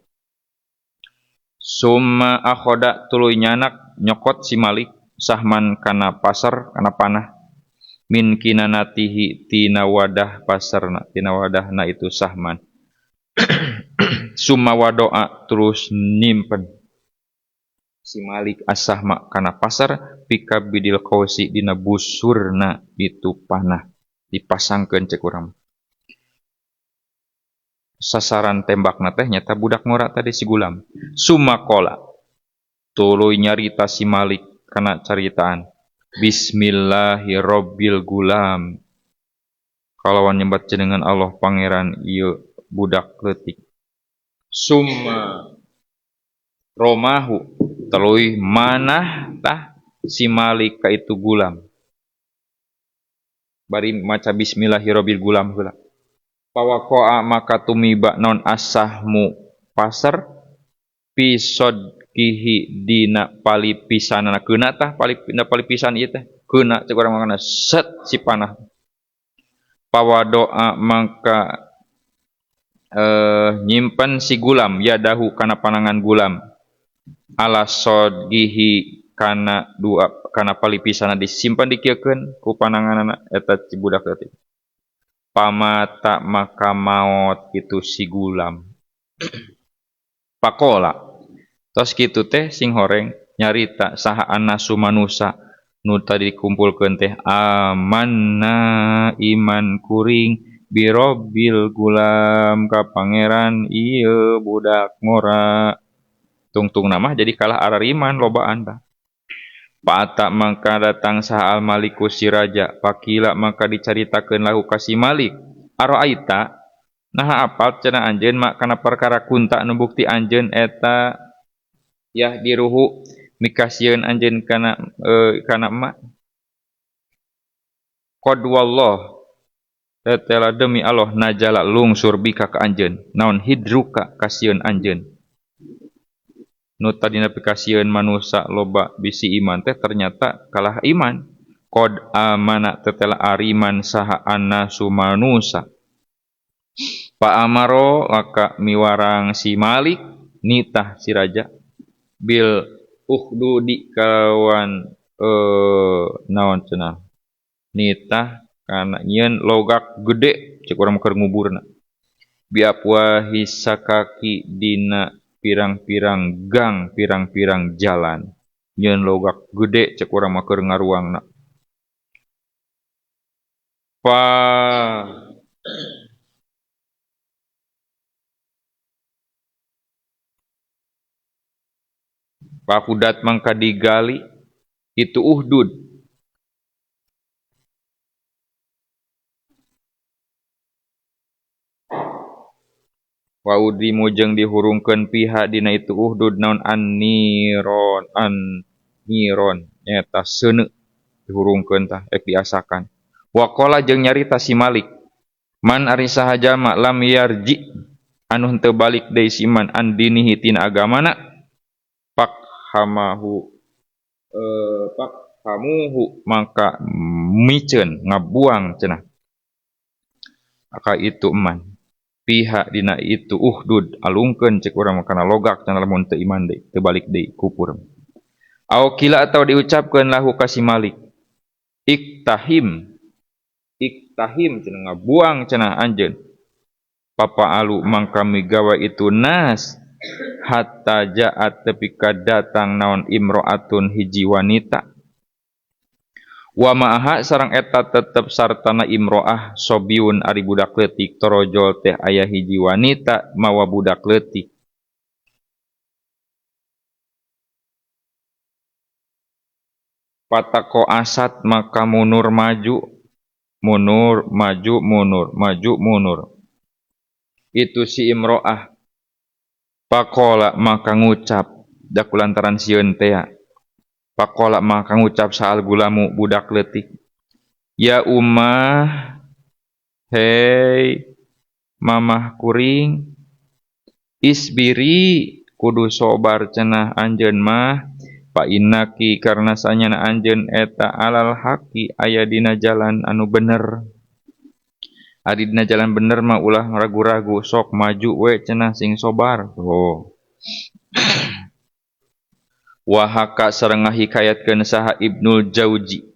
Summa akhoda tuluy nyanak nyokot si Malik sahman kana pasar kana panah min kinanatihi tina wadah pasarna tina wadahna itu sahman. Summa wadoa terus nyimpen si Malik asahma kana pasar pikabidil qausi dina busurna itu panah dipasangkeun cek urang. Sasaran tembakna teh nyata budak ngora tadi si gulam. Sumakola tuluy nyarita si Malik kana caritaan Bismillahirrabbil gulam kalawan nyebat jenengan Allah pangeran ieu budak leutik. Summa romahu tuluy manah tah si Malik ka itu gulam bari maca bismillahirrabbil gulam heula. Pawakoa maka tumiba non asahmu pasar pisodkihi dina palipisanana keuna tah palipisan ieu teh keuna cek urang mangana set si panah. Pawadoa maka nyimpen si gulam yadahu kana panangan gulam ala sodgihi kana dua kana palipisana disimpan dikieukeun ku pananganana eta si budak leutik. Pamata maka maot itu si gulam. Pakola tos kitu teh sing horeng nyarita saha annasu manusa nu tadi dikumpulkeun teh amanna iman kuring birobbil gulam ka pangeran ieu budak ngora. Tungtung nama jadi kalah arariman lobaan tah. Paata mangka datang saha al maliku si raja pakila maka dicaritakeun lahu ka si Malik aroaita naha apal cenah anjeun mak kana perkara kunta nu bukti anjeun eta yah diruhu mikasieun anjeun kana kana emak qad wallah tetela demi Allah najala lungsur bika ka anjeun naon hidruka kasieun anjeun nu tadina pikasieun manusa loba bisi iman teh ternyata kalah iman. Qad amana tetela ariman saha annasu manusa. Pa amaro maka miwarang si Malik nitah si raja bil ukhdudi kawan naon cenah nitah kana nyieun logak gede cek urang keur nguburna biapwahi sakaki dina pirang-pirang gang pirang-pirang jalan nyieun logak gede cek urang mah keur ngaruangna pa pakudat mangka digali itu uhdud wa udrimu jeung dihurungkeun piha dina itu uhdud naon an-niron an-niron nyata seuneu dihurungkeun tah ek diasakan waqala jeung nyarita si Malik man ari saha jalma lam yarji anu henteu balik deui si man an dinihi tina agamana pak hamahu pak hamuhu maka miceun ngabuang cenah maka itu man pihak dina itu uhdud alungkeun cek urang kana logak cenah lamun teu iman deui teu balik deui kupur au kila atau diucapkeun lahu ka si Malik iktahim iktahim cenah ngabuang cenah anjeun papa alu mangka migawa itu nas hatta ja'at tepi ka datang naon imro'atun hiji wanita wa ma'aha sareng eta tetep sartana imro'ah sobiun ari budak leutik torojol teh aya hiji wanita mawa budak leutik patako asat maka munur maju munur maju munur maju munur itu si imro'ah pakola maka ngucap da kulantaran sieun tea pakola maka ngucap saal gulamu budak leutik ya umah hei mamah kuring isbiri kudu sobar cenah anjeun mah pa innaki karena sanyana anjeun eta alal haqi aya dina jalan anu bener ari dina jalan bener mah ulah ragu-ragu sok maju we cenah sing sobar oh wahaka sareng ngahikayatkeun saha Ibnul Jauzi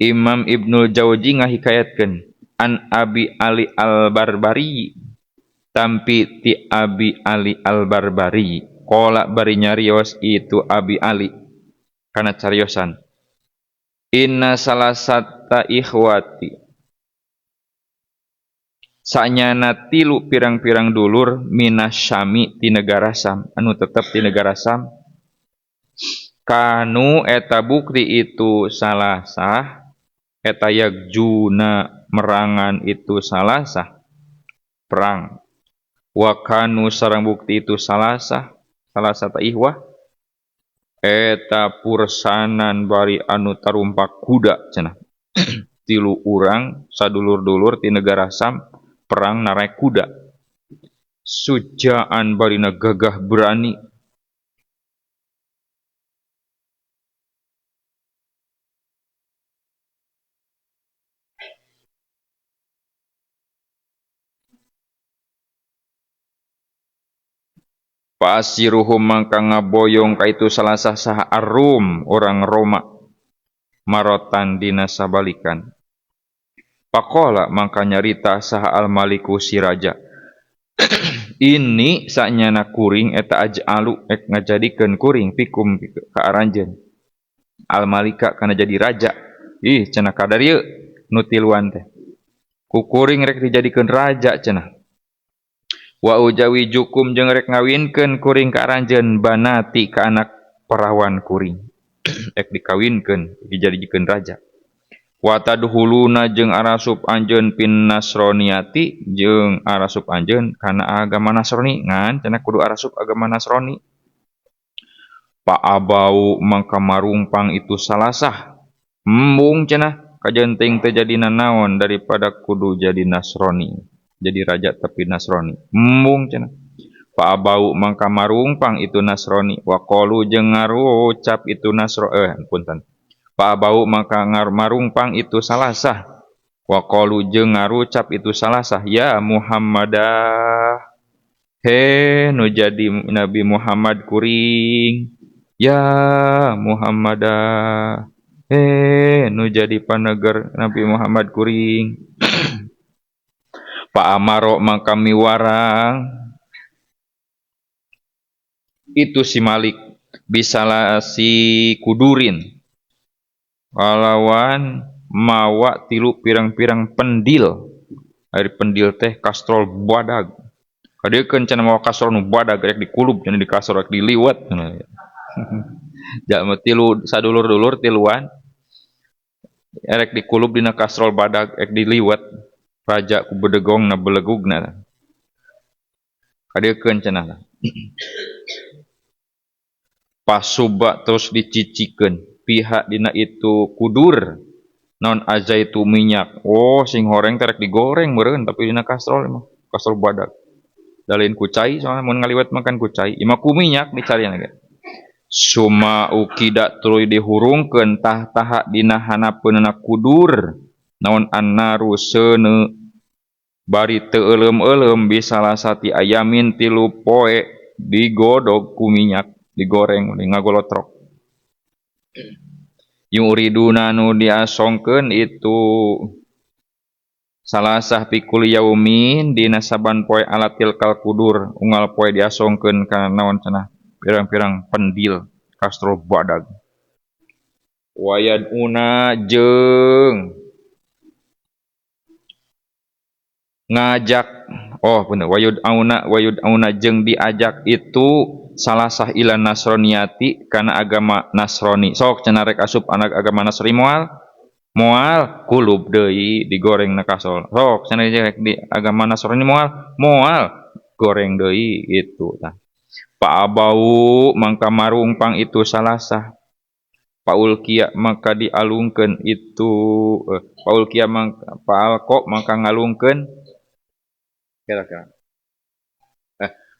Imam Ibnul Jauzi ngahikayatkeun an Abi Ali Al-Barbari tampi ti Abi Ali Al-Barbari qala bari nyarios itu Abi Ali kana cariosan inna salasata ikhwati sanyana tilu pirang-pirang dulur minasyami ti negara Sam anu tetep ti negara Sam kanu eta bukti itu salasah eta yagjuna merangan itu salasah perang wa kanu sareng bukti itu salasah salasata ihwah eta pursanan bari anu tarumpak kuda cenah tilu urang sadulur-dulur ti negara Sam perang narai kuda sujaan barina gagah berani pasiruhum mangka ngaboyong ka itu salasah saha Arum orang Roma marotan dina sabalikan pakola mangka nyarita saha al-maliku si raja ini sanyana kuring eta aj'alu ek ngajadikeun kuring pikum ka aranjeun al-malika kana jadi raja ih cenah kadar ieu nu tiluan teh ku kuring rek dijadikeun raja cenah wa ujawi jukum jeung rek ngawinkeun kuring ka aranjeun banati ka anak perawan kuring ek dikawinkeun dijadikeun raja wa tadhuluna jeung arasup anjeun pin nasroniati jeung arasup anjeun kana agama Nasrani ngan cenah kudu arasup agama Nasrani pa abau mangka marungpang itu salasah embung cenah kajenting teu jadi nanaon daripada kudu jadi Nasrani jadi raja tapi Nasrani embung cenah pa abau mangka marungpang itu Nasrani wa qalu jeung ngarucap itu Nasro punten pa abau maka marungpang itu salasah wa qalu jeung ngarucap itu salasah ya Muhammadah He nu jadi Nabi Muhammad kuring ya Muhammada he nu jadi paneger Nabi Muhammad kuring. Pak Amaro mangka miwarang itu si Malik bisalah si kudurin kalawan mawa tilu pirang-pirang pendil. Ari pendil teh kastrol badag. Kadeukeun cenah mawa kastrol nu badag rek dikulub cenah di kastrol rek diliwat cenah. Jalma tilu sadulur-dulur tiluan rek dikulub dina kastrol badag rek diliwat raja ku bedegongna belegugna. Kadeukeun cenah. Pasuba terus dicicikeun pihak dina itu kudur non azaitu minyak. Oh sing horeng teh rek digoreng meureun tapi dina kastrol mah kastrol badag. Dalin kucai soalnya mun ngaliwet makan kucai imah ku minyak dicarian ge. Suma ukida tuluy dihurungkeun tah-taha dina hanapeunna kudur naon annaru seuneu bari teu euleum-euleum bisalasati ayamin tilu poe digodog ku minyak digoreng ngagolotrok. Yuriduna nu diasongkeun itu salasah pikul yaumin dina saban poe ala tilkal kudur unggal poe diasongkeun kana naon cenah pirang-pirang pendil kastrol badag. Wayad una jeung ngajak oh bener wayud auna jeung diajak itu salasah ila nasroniati kana agama Nasrani. Sok cenah rek asup anak agama Nasrani moal moal kulub deui digoreng na kasol. Sok cenah rek di agama Nasrani moal moal goreng deui gitu tah. Paabau mangka marungpang itu salasah. Paulkia maka dialungkeun itu paulkia mangka paalko mangka ngalungkeun kira-kira.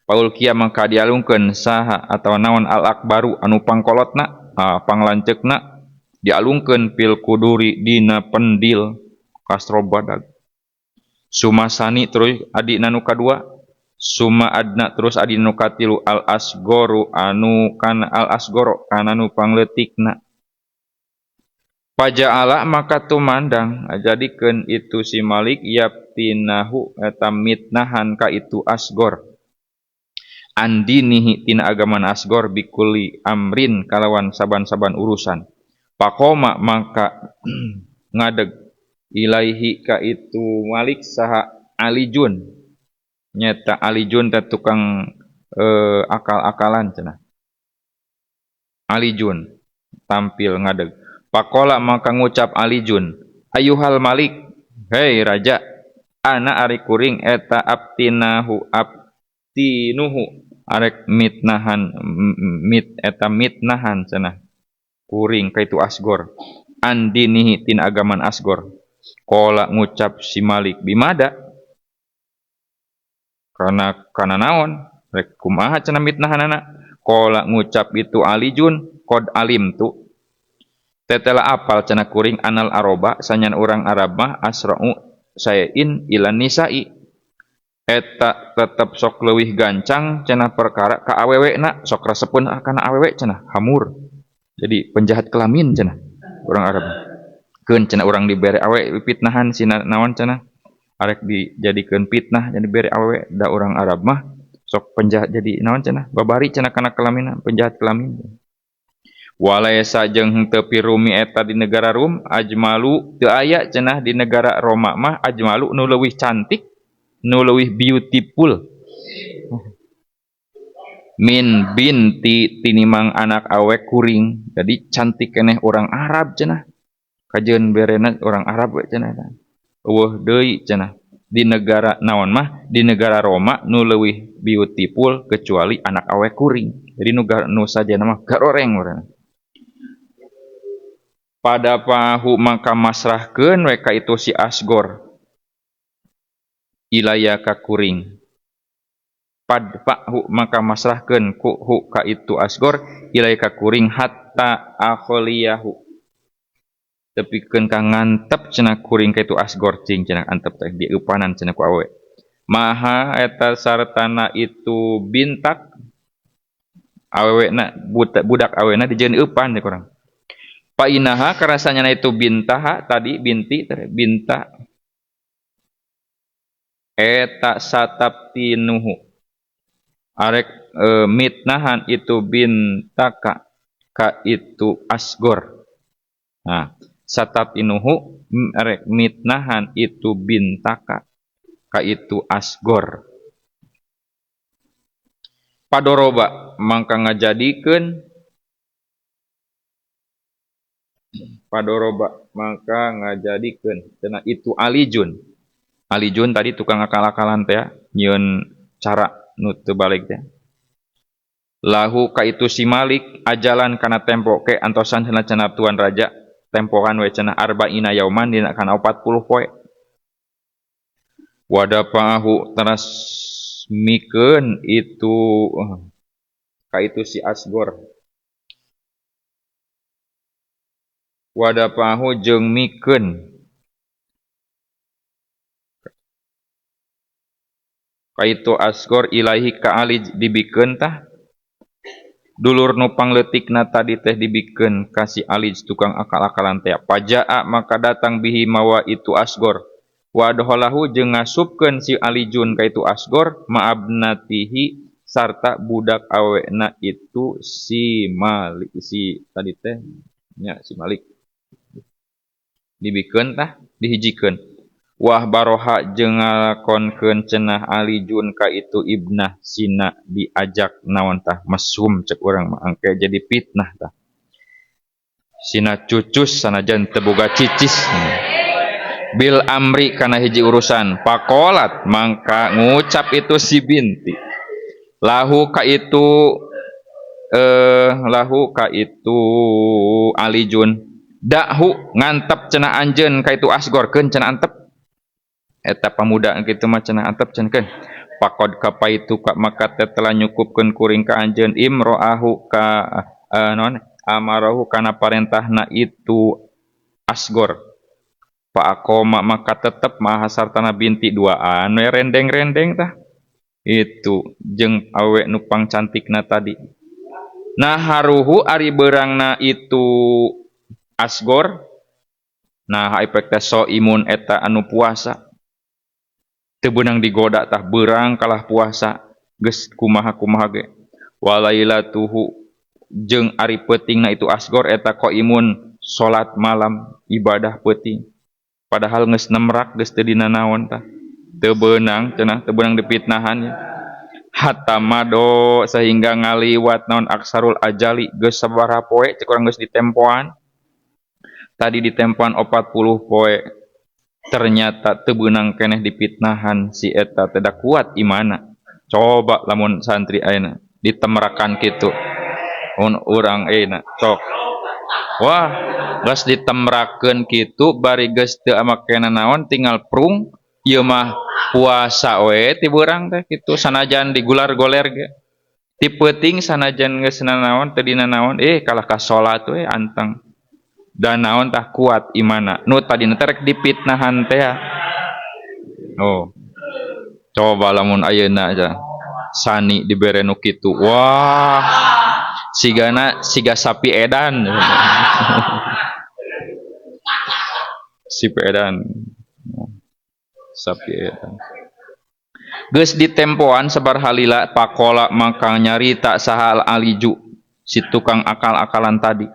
Paulkia mangka dialungkeun saha atawa naon al akbaru anu pangkolotna, panglanceukna dialungkeun pil kuduri dina pendil kastrol badag. Sumasani terus adina nu kadua, suma adna terus adina nu katilu al asgoru anu kana al asgoro kana nu pangleutikna. Paja'ala maka tumandang jadikeun itu si Malik yaptinahu eta mitnahan ka itu asgor. Andinihi tina agama asgor bikuli amrin kalawan saban-saban urusan. Pakoma maka ngadeg ilaihi ka itu Malik saha Alijun. Nyata Alijun teh tukang akal-akalan cenah. Alijun tampil ngadeg. Pakola maka ngucap Alijun, ayuhal Malik, hei raja, ana ari kuring eta abtinahu abtinuhu arek mitnahan mit eta mitnahan cenah kuring ka itu asgor andinihi tina agaman asgor. Kola ngucap si Malik bimada kana naon rek kumaha cenah mitnahanana. Kola ngucap itu Alijun qad alim tu tetela apal cenah kuring anal aroba sanyan urang Arab mah asra'u sayin ilan nisa'i eta tetep sok leuwih gancang cenah perkara ka awewena sok resepeun kana awewe cenah hamur jadi penjahat kelamin cenah urang Arab keun cenah urang dibere awe fitnahan sina naon cenah arek dijadikeun fitnah jadi bere awewe da urang Arab mah sok penjahat jadi naon cenah babari cenah kana kelamin penjahat kelamin. Walaisa jeung henteu pirumi eta di negara Rum ajmalu teu aya cenah di negara Roma mah ajmalu nu leuwih cantik nu leuwih beautiful min binti tinimang anak awe kuring. Jadi cantik keneh orang Arab cenah kajeun berena orang Arab we cenah eueuh deui cenah di negara naon mah di negara Roma nu leuwih beautiful kecuali anak awe kuring. Jadi nu sajana mah garoreng urang. Pada pahu maka masrahkeun we ka itu si asgor ilaya ka kuring. Padfahu maka masrahkeun ku hu ka itu asgor ilaya ka kuring hatta akhliyahu. Tepikeun ka ngantep cenah kuring ka itu asgor cing cenah antep teh dieupanan cenah ku awe. Maha eta sartana itu bintak awewena budak awewena dijieun eupan cek urang. Pa inaha karasanyana itu bintaha tadi binti binta eta sataptinuhu arek mitnahan itu bintaka ka itu asgor. Nah, sataptinuhu arek mitnahan itu bintaka ka itu asgor. Padoroba mangka ngajadikeun padoroba mangka ngajadikeun cenah itu alijun. Alijun tadi tukang akal-akalan teh nyieun cara nu teu balik teh. Lahu ka itu si Malik ajalan kana tempo ke antosan cenah cenah tuan raja tempokan we cenah arba'ina yauman dina kana 40 poe. Wadapahu teras mikeun itu ka itu si Asgor. Wadapahu jeung mikeun ka itu Asgor ilahi ka Ali dibikeun tah dulur nu pangleutikna tadi teh dibikeun ka si Ali tukang akal-akalan teh. Pajaa maka datang bihi mawa itu Asgor. Wadholahu jeung ngasupkeun si Alijun ka itu Asgor ma'abnatihi sarta budak awena itu si Malik si tadi teh nya si Malik dibikeun tah dihijikeun. Wah baroha jeung ngalakonkeun cenah Alijun ka itu ibnah sina diajak naon tah mesum cek urang mah angke jadi fitnah tah sina cucus sanajan teu boga cicis. Bil amri kana hiji urusan pakolat mangka ngucap itu si binti lahu ka itu lahu ka itu Alijun dahu ngantep cenah anjeun ka itu Asgor keun cenah antep eta pamuda kitu mah cenah antep cenah keun pakod kapaitu ka maka teh telah nyukupkeun kuring ka anjeun imroahu ka naon amarahu kana parentahna itu Asgor. Pak akoma maka tetep maha sartana binti duaan we rendeng-rendeng tah itu jeung awe nu pangcantikna tadi. Nah haruhu ari beurangna itu Asgor nah efek teh so imun eta anu puasa teu beunang digoda tah beurang kalah puasa geus kumaha-kumaha ge walailatuhu jeung ari peutingna itu Asgor eta qaimun salat malam ibadah peuting. Padahal geus nemrak geus teu dina naon tah. Teu beunang cenah, teu beunang dipitnahan ya. Hatta mado sehingga ngaliwat naon aksarul ajali geus sabaraha poe cek urang geus ditempoan. Tadi ditempoan 40 poe. Ternyata teu beunang keneh dipitnahan si eta teh da kuat imana. Coba lamun santri ayeuna ditemrakan kitu. Mun urang ayeuna sok. Wah, geus ditemrakeun kitu bari geus teu makena naon tinggal prung ieu mah puasa we ti beurang teh kitu sanajan digular-goler ge. Ti peuting sanajan geus nanaon teu dina naon kalah ka salat we anteng. Dan naon tah kuat imana. Nu tadina teh rek dipitnahan teh. Oh. Coba lamun ayeuna aja sani dibere nu kitu. Wah. Sigana siga sapi edan. Sapi edan. Sapi edan. Geus ditempoan sabar halila pakola maka nyarita saha aliju si tukang akal-akalan tadi.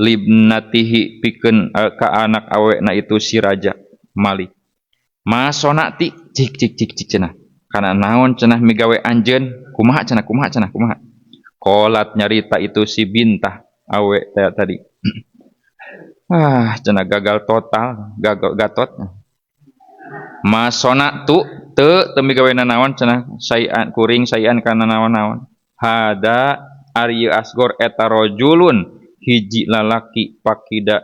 Libnatihi pikeun ka anak awena itu si raja Malik. Masona ti cik cik cik cik cenah. Kana naon cenah migawe anjeun? Kumaha cenah kumaha cenah kumaha? Kolat nyarita itu si bintah awe tadi. Ah, cenah gagal total, gagal gatot. Masona tu teu teu migawe nanaon cenah sayan kuring sayan kana naon-naon. Hada ari Asgor eta rajulun hiji lalaki pakida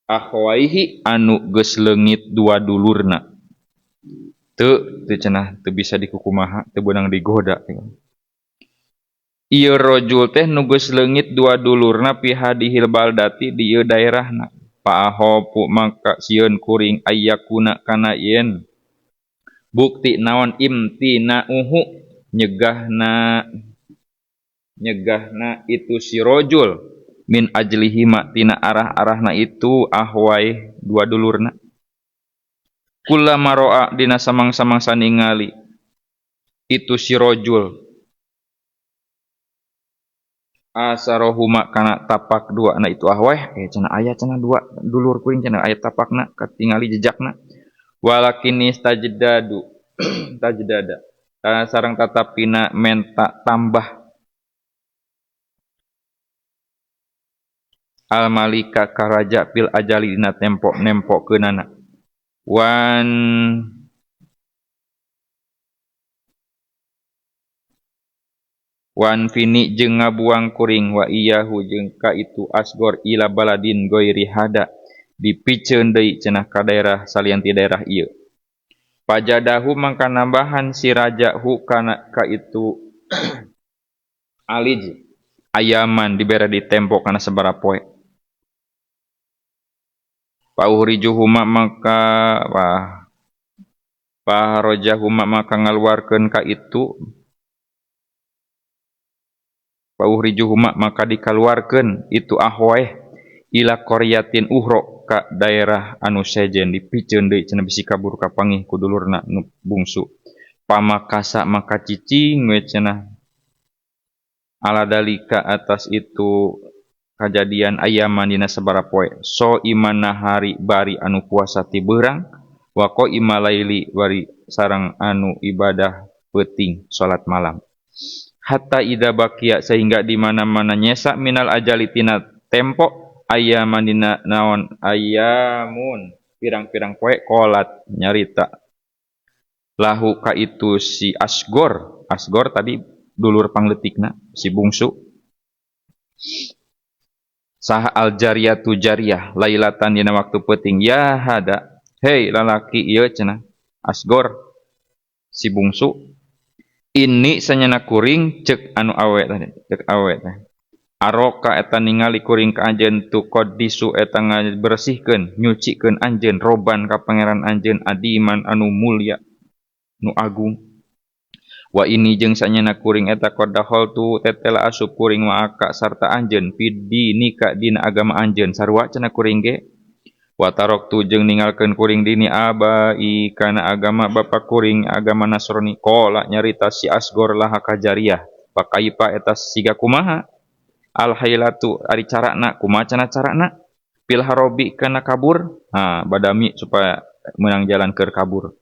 akhwaihi anu geus leungit dua dulurna. Teu teu cenah teu bisa dikukumaha, teu beunang digoda. Ieu rajul teh nu geus leungit dua dulurna pihadihil baldati di ieu daerahna. Pa'ahopu maka sieun kuring ayyakuna kana yen Bukti naon imtina'uhu nyegahna itu si rojul min ajlihi ma tina arah-arahna itu ahwai dua dulurna. Kullama ro'a dina samang-samangsa ningali itu si rojul asarohuma kana tapak dua na itu ahwai cenah aya cenah dua dulur kuring cenah aya tapakna katingali jejakna walakin istajdadu tajdada sareng tatapina menta tambah al malika karaja pil ajali dina tempo nempokeunana wan fini jeung ngabuang kuring wa iyahu jeung ka itu asgor ila baladin goiri hada dipiceun deui cenah ka daerah salian ti daerah ieu. Pajadahu mangka nambahan si raja hu kana ka itu alij ayaman dibere ditempo kana sabaraha poe. Pauhrijuhuma maka wah paharojahuma maka ngaluarkeun ka itu pauhrijuhuma maka dikaluarkeun itu ahwaeh ila qaryatin uhro ka daerah anu sejen dipiceun deui cenah bisi kabur kapangih ku dulurna nu bungsu. Pamakasa maka cicing we cenah ala dalika atas itu kajadian ayaman dina sabaraha poe so iman nahari bari anu puasa ti beurang wa qaima laili bari sareng anu ibadah peuting salat malam. Hatta ida bakia sehingga di mana-mana nyesa minal ajali tina tempo ayaman dina naon ayamun pirang-pirang poe kolat nyarita lahu ka itu si Asgor. Asgor tadi dulur pangletikna si bungsu saha al jariyatu jariyah lailatan dina waktu peuting ya hada hei lalaki ieu cenah Asgor si bungsu ini sanyana kuring cek anu awe tadi cek awe teh aroka eta ningali kuring ka anjeun tu qaddisu eta ngabersihkeun nyucikeun anjeun roban ka pangeran anjeun adiman anu mulia nu agung wa ini jeung sanyana kuring eta qad tu tetela asup kuring ma'aka sarta anjeun pidinika dina agama anjeun sarua cenah kuring ge wa taroktu jeung ninggalkeun kuring dini abai kana agama bapa kuring agama Nasrani qala nyarita si Asgor laha ka jariyah pakaipa eta siga kumaha al hailatu ari carana kumaha cenah carana pil harobi kana kabur ha badami supaya menang jalan keur kabur.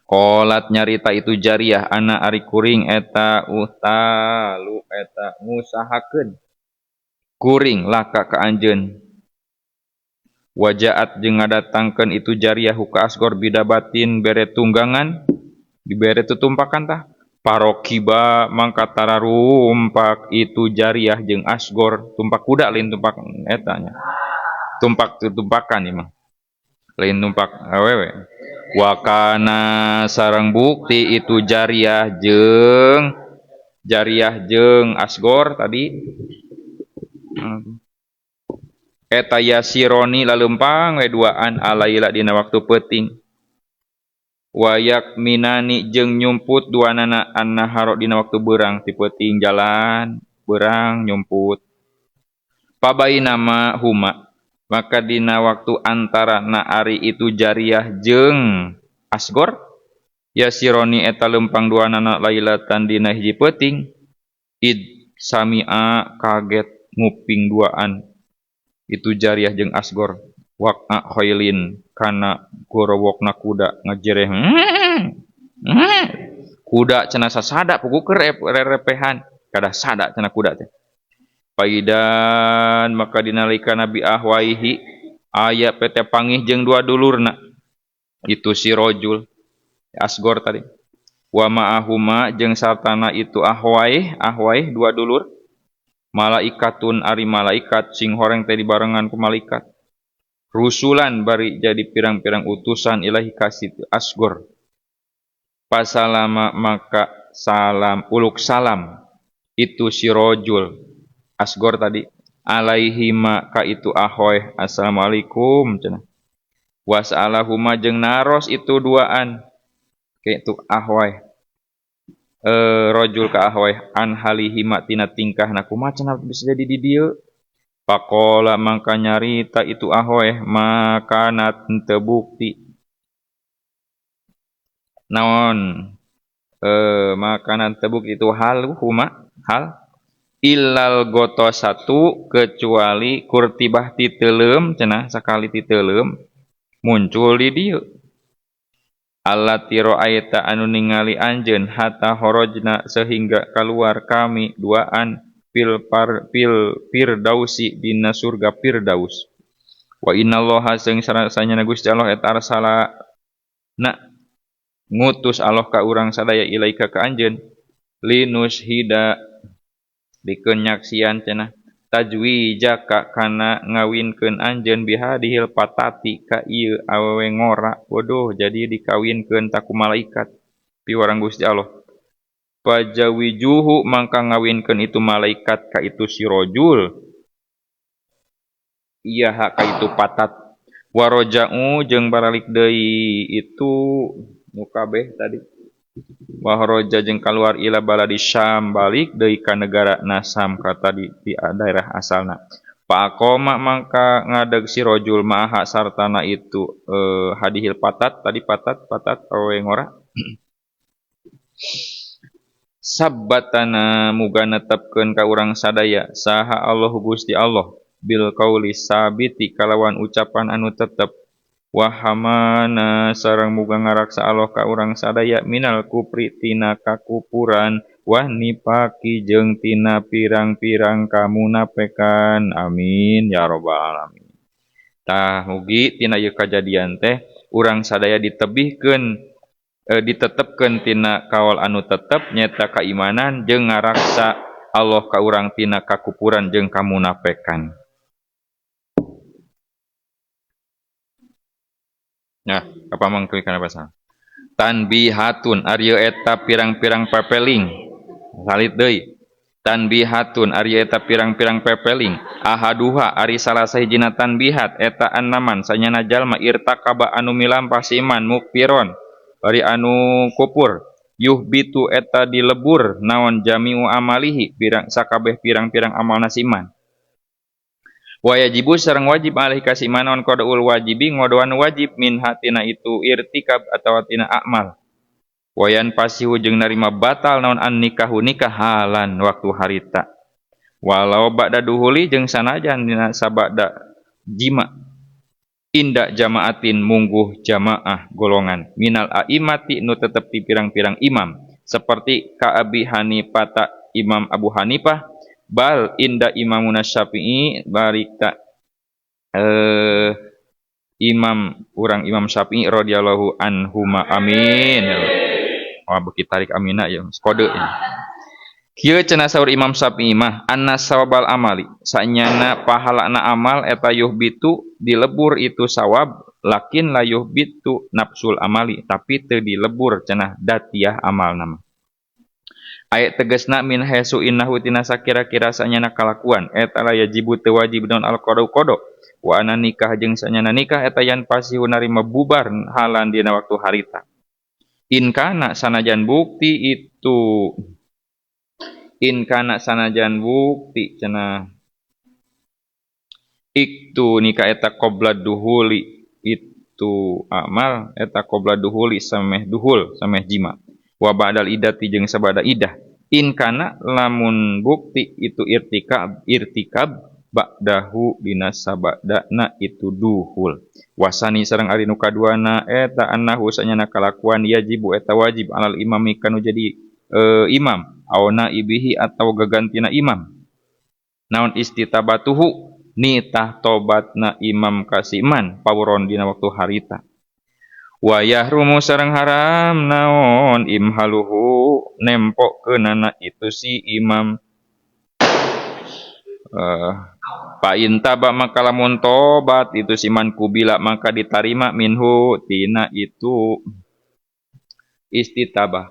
Kolat nyarita itu jariyah ana ari kuring eta utalu eta ngusahakeun kuring laka ka anjeun wajaat jeung ngadatangkeun itu jariyah ka Asgor bidabatin bere tunggangan dibere tutumpakan tah parokiba mangka tararumpak itu jariyah jeung Asgor tumpak kuda lain tumpak eta nya tumpak tutumpakan ieu mah lain tumpak awewe. Wakana sareng bukti itu jariyah jeung Asgor tadi eta yasironi lalempang we duaan alaila dina waktu peuting wayak minani jeung nyumput duanana annaharo dina waktu beurang ti peuting jalan beurang nyumput pabainama huma maka dina waktu antara na ari itu jariyah jeung Asgor yasironi eta lempang duanana lailatan dina hiji peuting id sami'a kaget nguping duaan itu jariyah jeung Asgor waq'a khailin kana gorowokna kuda ngajereh kuda cenah sasada puguh rerepehan kada sada cenah kuda teh. Paidan maka dinalika Nabi ahwaihi aya pete pangih jeung dua dulurna itu si rojul Asgor tadi wa ma'ahuma jeung sartana itu ahwaih dua dulur malaikatun ari malaikat sing horeng teh dibarengan ku malaikat rusulan bari jadi pirang-pirang utusan ilahi kasih Asgor pasalama maka salam uluk salam itu si rojul Asgor tadi alaihima ka itu ahoy assalamualaikum cenah wasalahuma jeung naros itu duaan Ke itu ahwai rojul ka ahwai an halihi tina tingkahna kumaha cenah bisa jadi di dieu. Pakola mangka nyarita itu ahwai makanat teu bukti naon makanan tebuk itu hal huma hal ilal goto satu kecuali kurtibah titeleum cenah sakali titeleum muncul di dieu. Allati ra'aita anu ningali anjeun hatta horojna sehingga keluar kami duaan fil firdausi dina surga firdaus. Wa innallaha seung sarasanya Gusti Allah eta arsala na ngutus Allah ka urang sadaya ilaika ka anjeun linushida dikeun nyaksian cenah tajwijaka kana ngawinkeun anjeun bihadihil patati ka ieu awewe ngora bodoh jadi dikawinkeun ta ku malaikat piwarang Gusti Allah. Pajawijuhu mangka ngawinkeun itu malaikat ka itu si rojul iya ka itu patat waroja'u jeung baralik deui itu nu kabeh tadi wahroja jeung kaluar ila baladi Syam balik deui ka negara Nasam ka tadi di daerah asalna. Faqoma mangka ngadeg si rojul maha sartana itu hadihil patat tadi patat patat awewe ngora. Sabbatana muga netepkeun ka urang sadaya saha Allah Gusti Allah bil qauli sabiti kalawan ucapan anu tetep wahamana sareng muga ngaraksa Allah ka urang sadaya minal kupri tina kakupuran wah nipaki jeung tina pirang-pirang kamunapekan amin ya rabbal alamin. Tah mugi tina ieu kajadian teh urang sadaya ditebihkeun ditetepkeun tina kaol anu tetep nyata kaimanan jeung ngaraksa Allah ka urang tina kakupuran jeung kamunapekan. Nah, apa mangkeuy kana pasal? Tanbihatun ari eta pirang-pirang pepeling. Salit deui. Tanbihatun ari eta pirang-pirang pepeling. Ahaduha ari salah sahijina tanbihat eta annaman sanyana jalma irtakaba anu milampah siman mukfiron ari anu kupur. Yuhbitu eta dilebur naon jami'u amalihi pirang sakabeh pirang-pirang amalna siman. Wajibu sareng wajib alih kasih manon qadaul wajibi ngodoan wajib min hatina itu irtikab atawa tina amal. Wayan pasihu jeung narima batal naon an nikahu nikah halan waktu harita. Walau ba'da duhuli jeung sanajan dina sabada jima. Inda jamaatin mungguh jamaah golongan minal aimati nu tetep di pirang-pirang imam seperti ka Abi Hanifah ta Imam Abu Hanifah bal inda imamuna Syafi'i barikta imam urang Imam Syafi'i radhiyallahu anhuma amin. Wah beuki tarik amina ya kode ya. Kieu cenah saur Imam Syafi'i mah anna sawabal amali sanyana pahalana amal eta yuhbitu dilebur itu sawab lakin la yuhbitu nafsul amali tapi teu dilebur cenah datiah amalna mah. Ayat tegasna min haitsu innahu tina sakira-kira sanyana kalakuan eta la yajibu teu wajib naon al qada qada wa ana nikah jeung sanyana nikah eta yan pasihu narima bubar halan dina waktu harita. In kana sanajan bukti itu in kana sanajan bukti cenah iktu nikah eta qabla duhuli itu amal eta qabla duhuli sameh duhul sameh jima wa ba'dal idati jeung sabada idah in kana lamun bukti itu irtikab irtikab ba'dahu dina sabadana itu duhul wasani sareng ari nu kaduana eta annahu sanyana kalakuan yajibu eta wajib alal imami kanu jadi imam auna ibihi atau gagantina imam naon istitabatuhu nitah tobatna imam kasiman pawron dina waktu harita wa yahrumu sareng haram naon imhaluhu nempokkeunana itu si imam fa in taba maka lamun tobat itu si man kubila maka ditarima minhu tina itu istitabah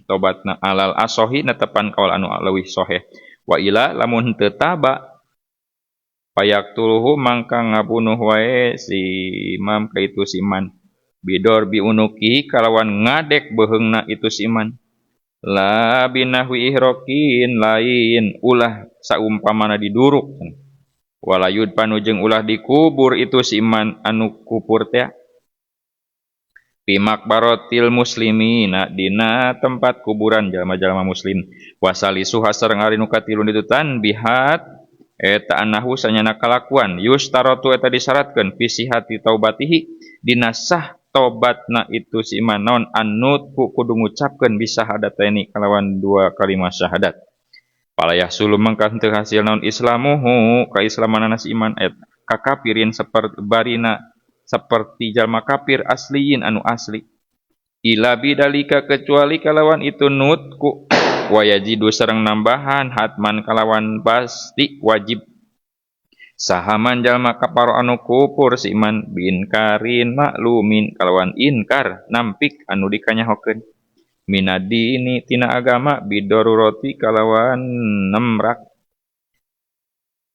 tobatna alal asohi netepan kaul anu leuwih soheh wa ila lamun teu taba payaktuluhu mangka ngabunuh wae si imam ka itu si man. Bidor biunuki kalawan ngadek beheungna itu si iman. La binahwi ihrokin lain ulah saumpamana diduruk. Walayud panujeng ulah dikubur itu si iman anu kupur teh. Pimak barotil muslimina dina tempat kuburan jalma-jalma muslim. Wasalisuha sareng ari nu katilu ditu tanbihat eta anahu sanyana kalakuan yustarotu eta disyaratkeun fi sihati taubatihi dina sah tobatna itu si iman naon anut kudu ngucapkeun bisa hadataini kalawan dua kalimat syahadat. Palayah sulu mangka teu hasil naon islamuhu kaislamanana si iman et kakafirin seperti barina seperti jalma kafir asliin anu asli. Ila bidalika kecuali kalawan itu nutku wayajidu sareng nambahan hatman kalawan pasti wajib. Sahaman jalma kaparo anu kupur si iman binkarin maklumin kalawan inkar nampik anu dikanyahokeun minadini tina agama bidoruroti kalawan nemrak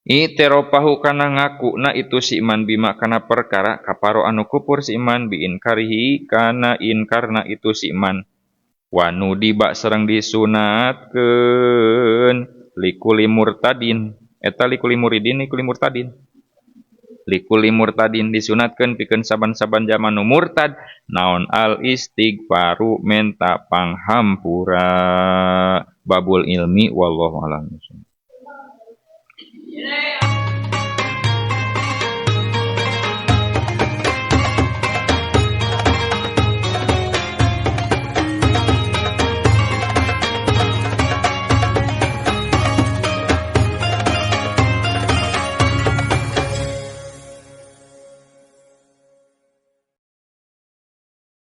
iteropahu kana ngakuna itu si iman bima kana perkara kaparo anu kupur si iman biinkarihi kana inkarna itu si iman wanu diba sareng disunatkeun likuli murtadin eta likuli muridin likuli murtadin likuli murtadin disunatkeun pikeun saban-saban jalma nu murtad naon al istighfaru menta panghampura babul ilmi wallahu a'lam.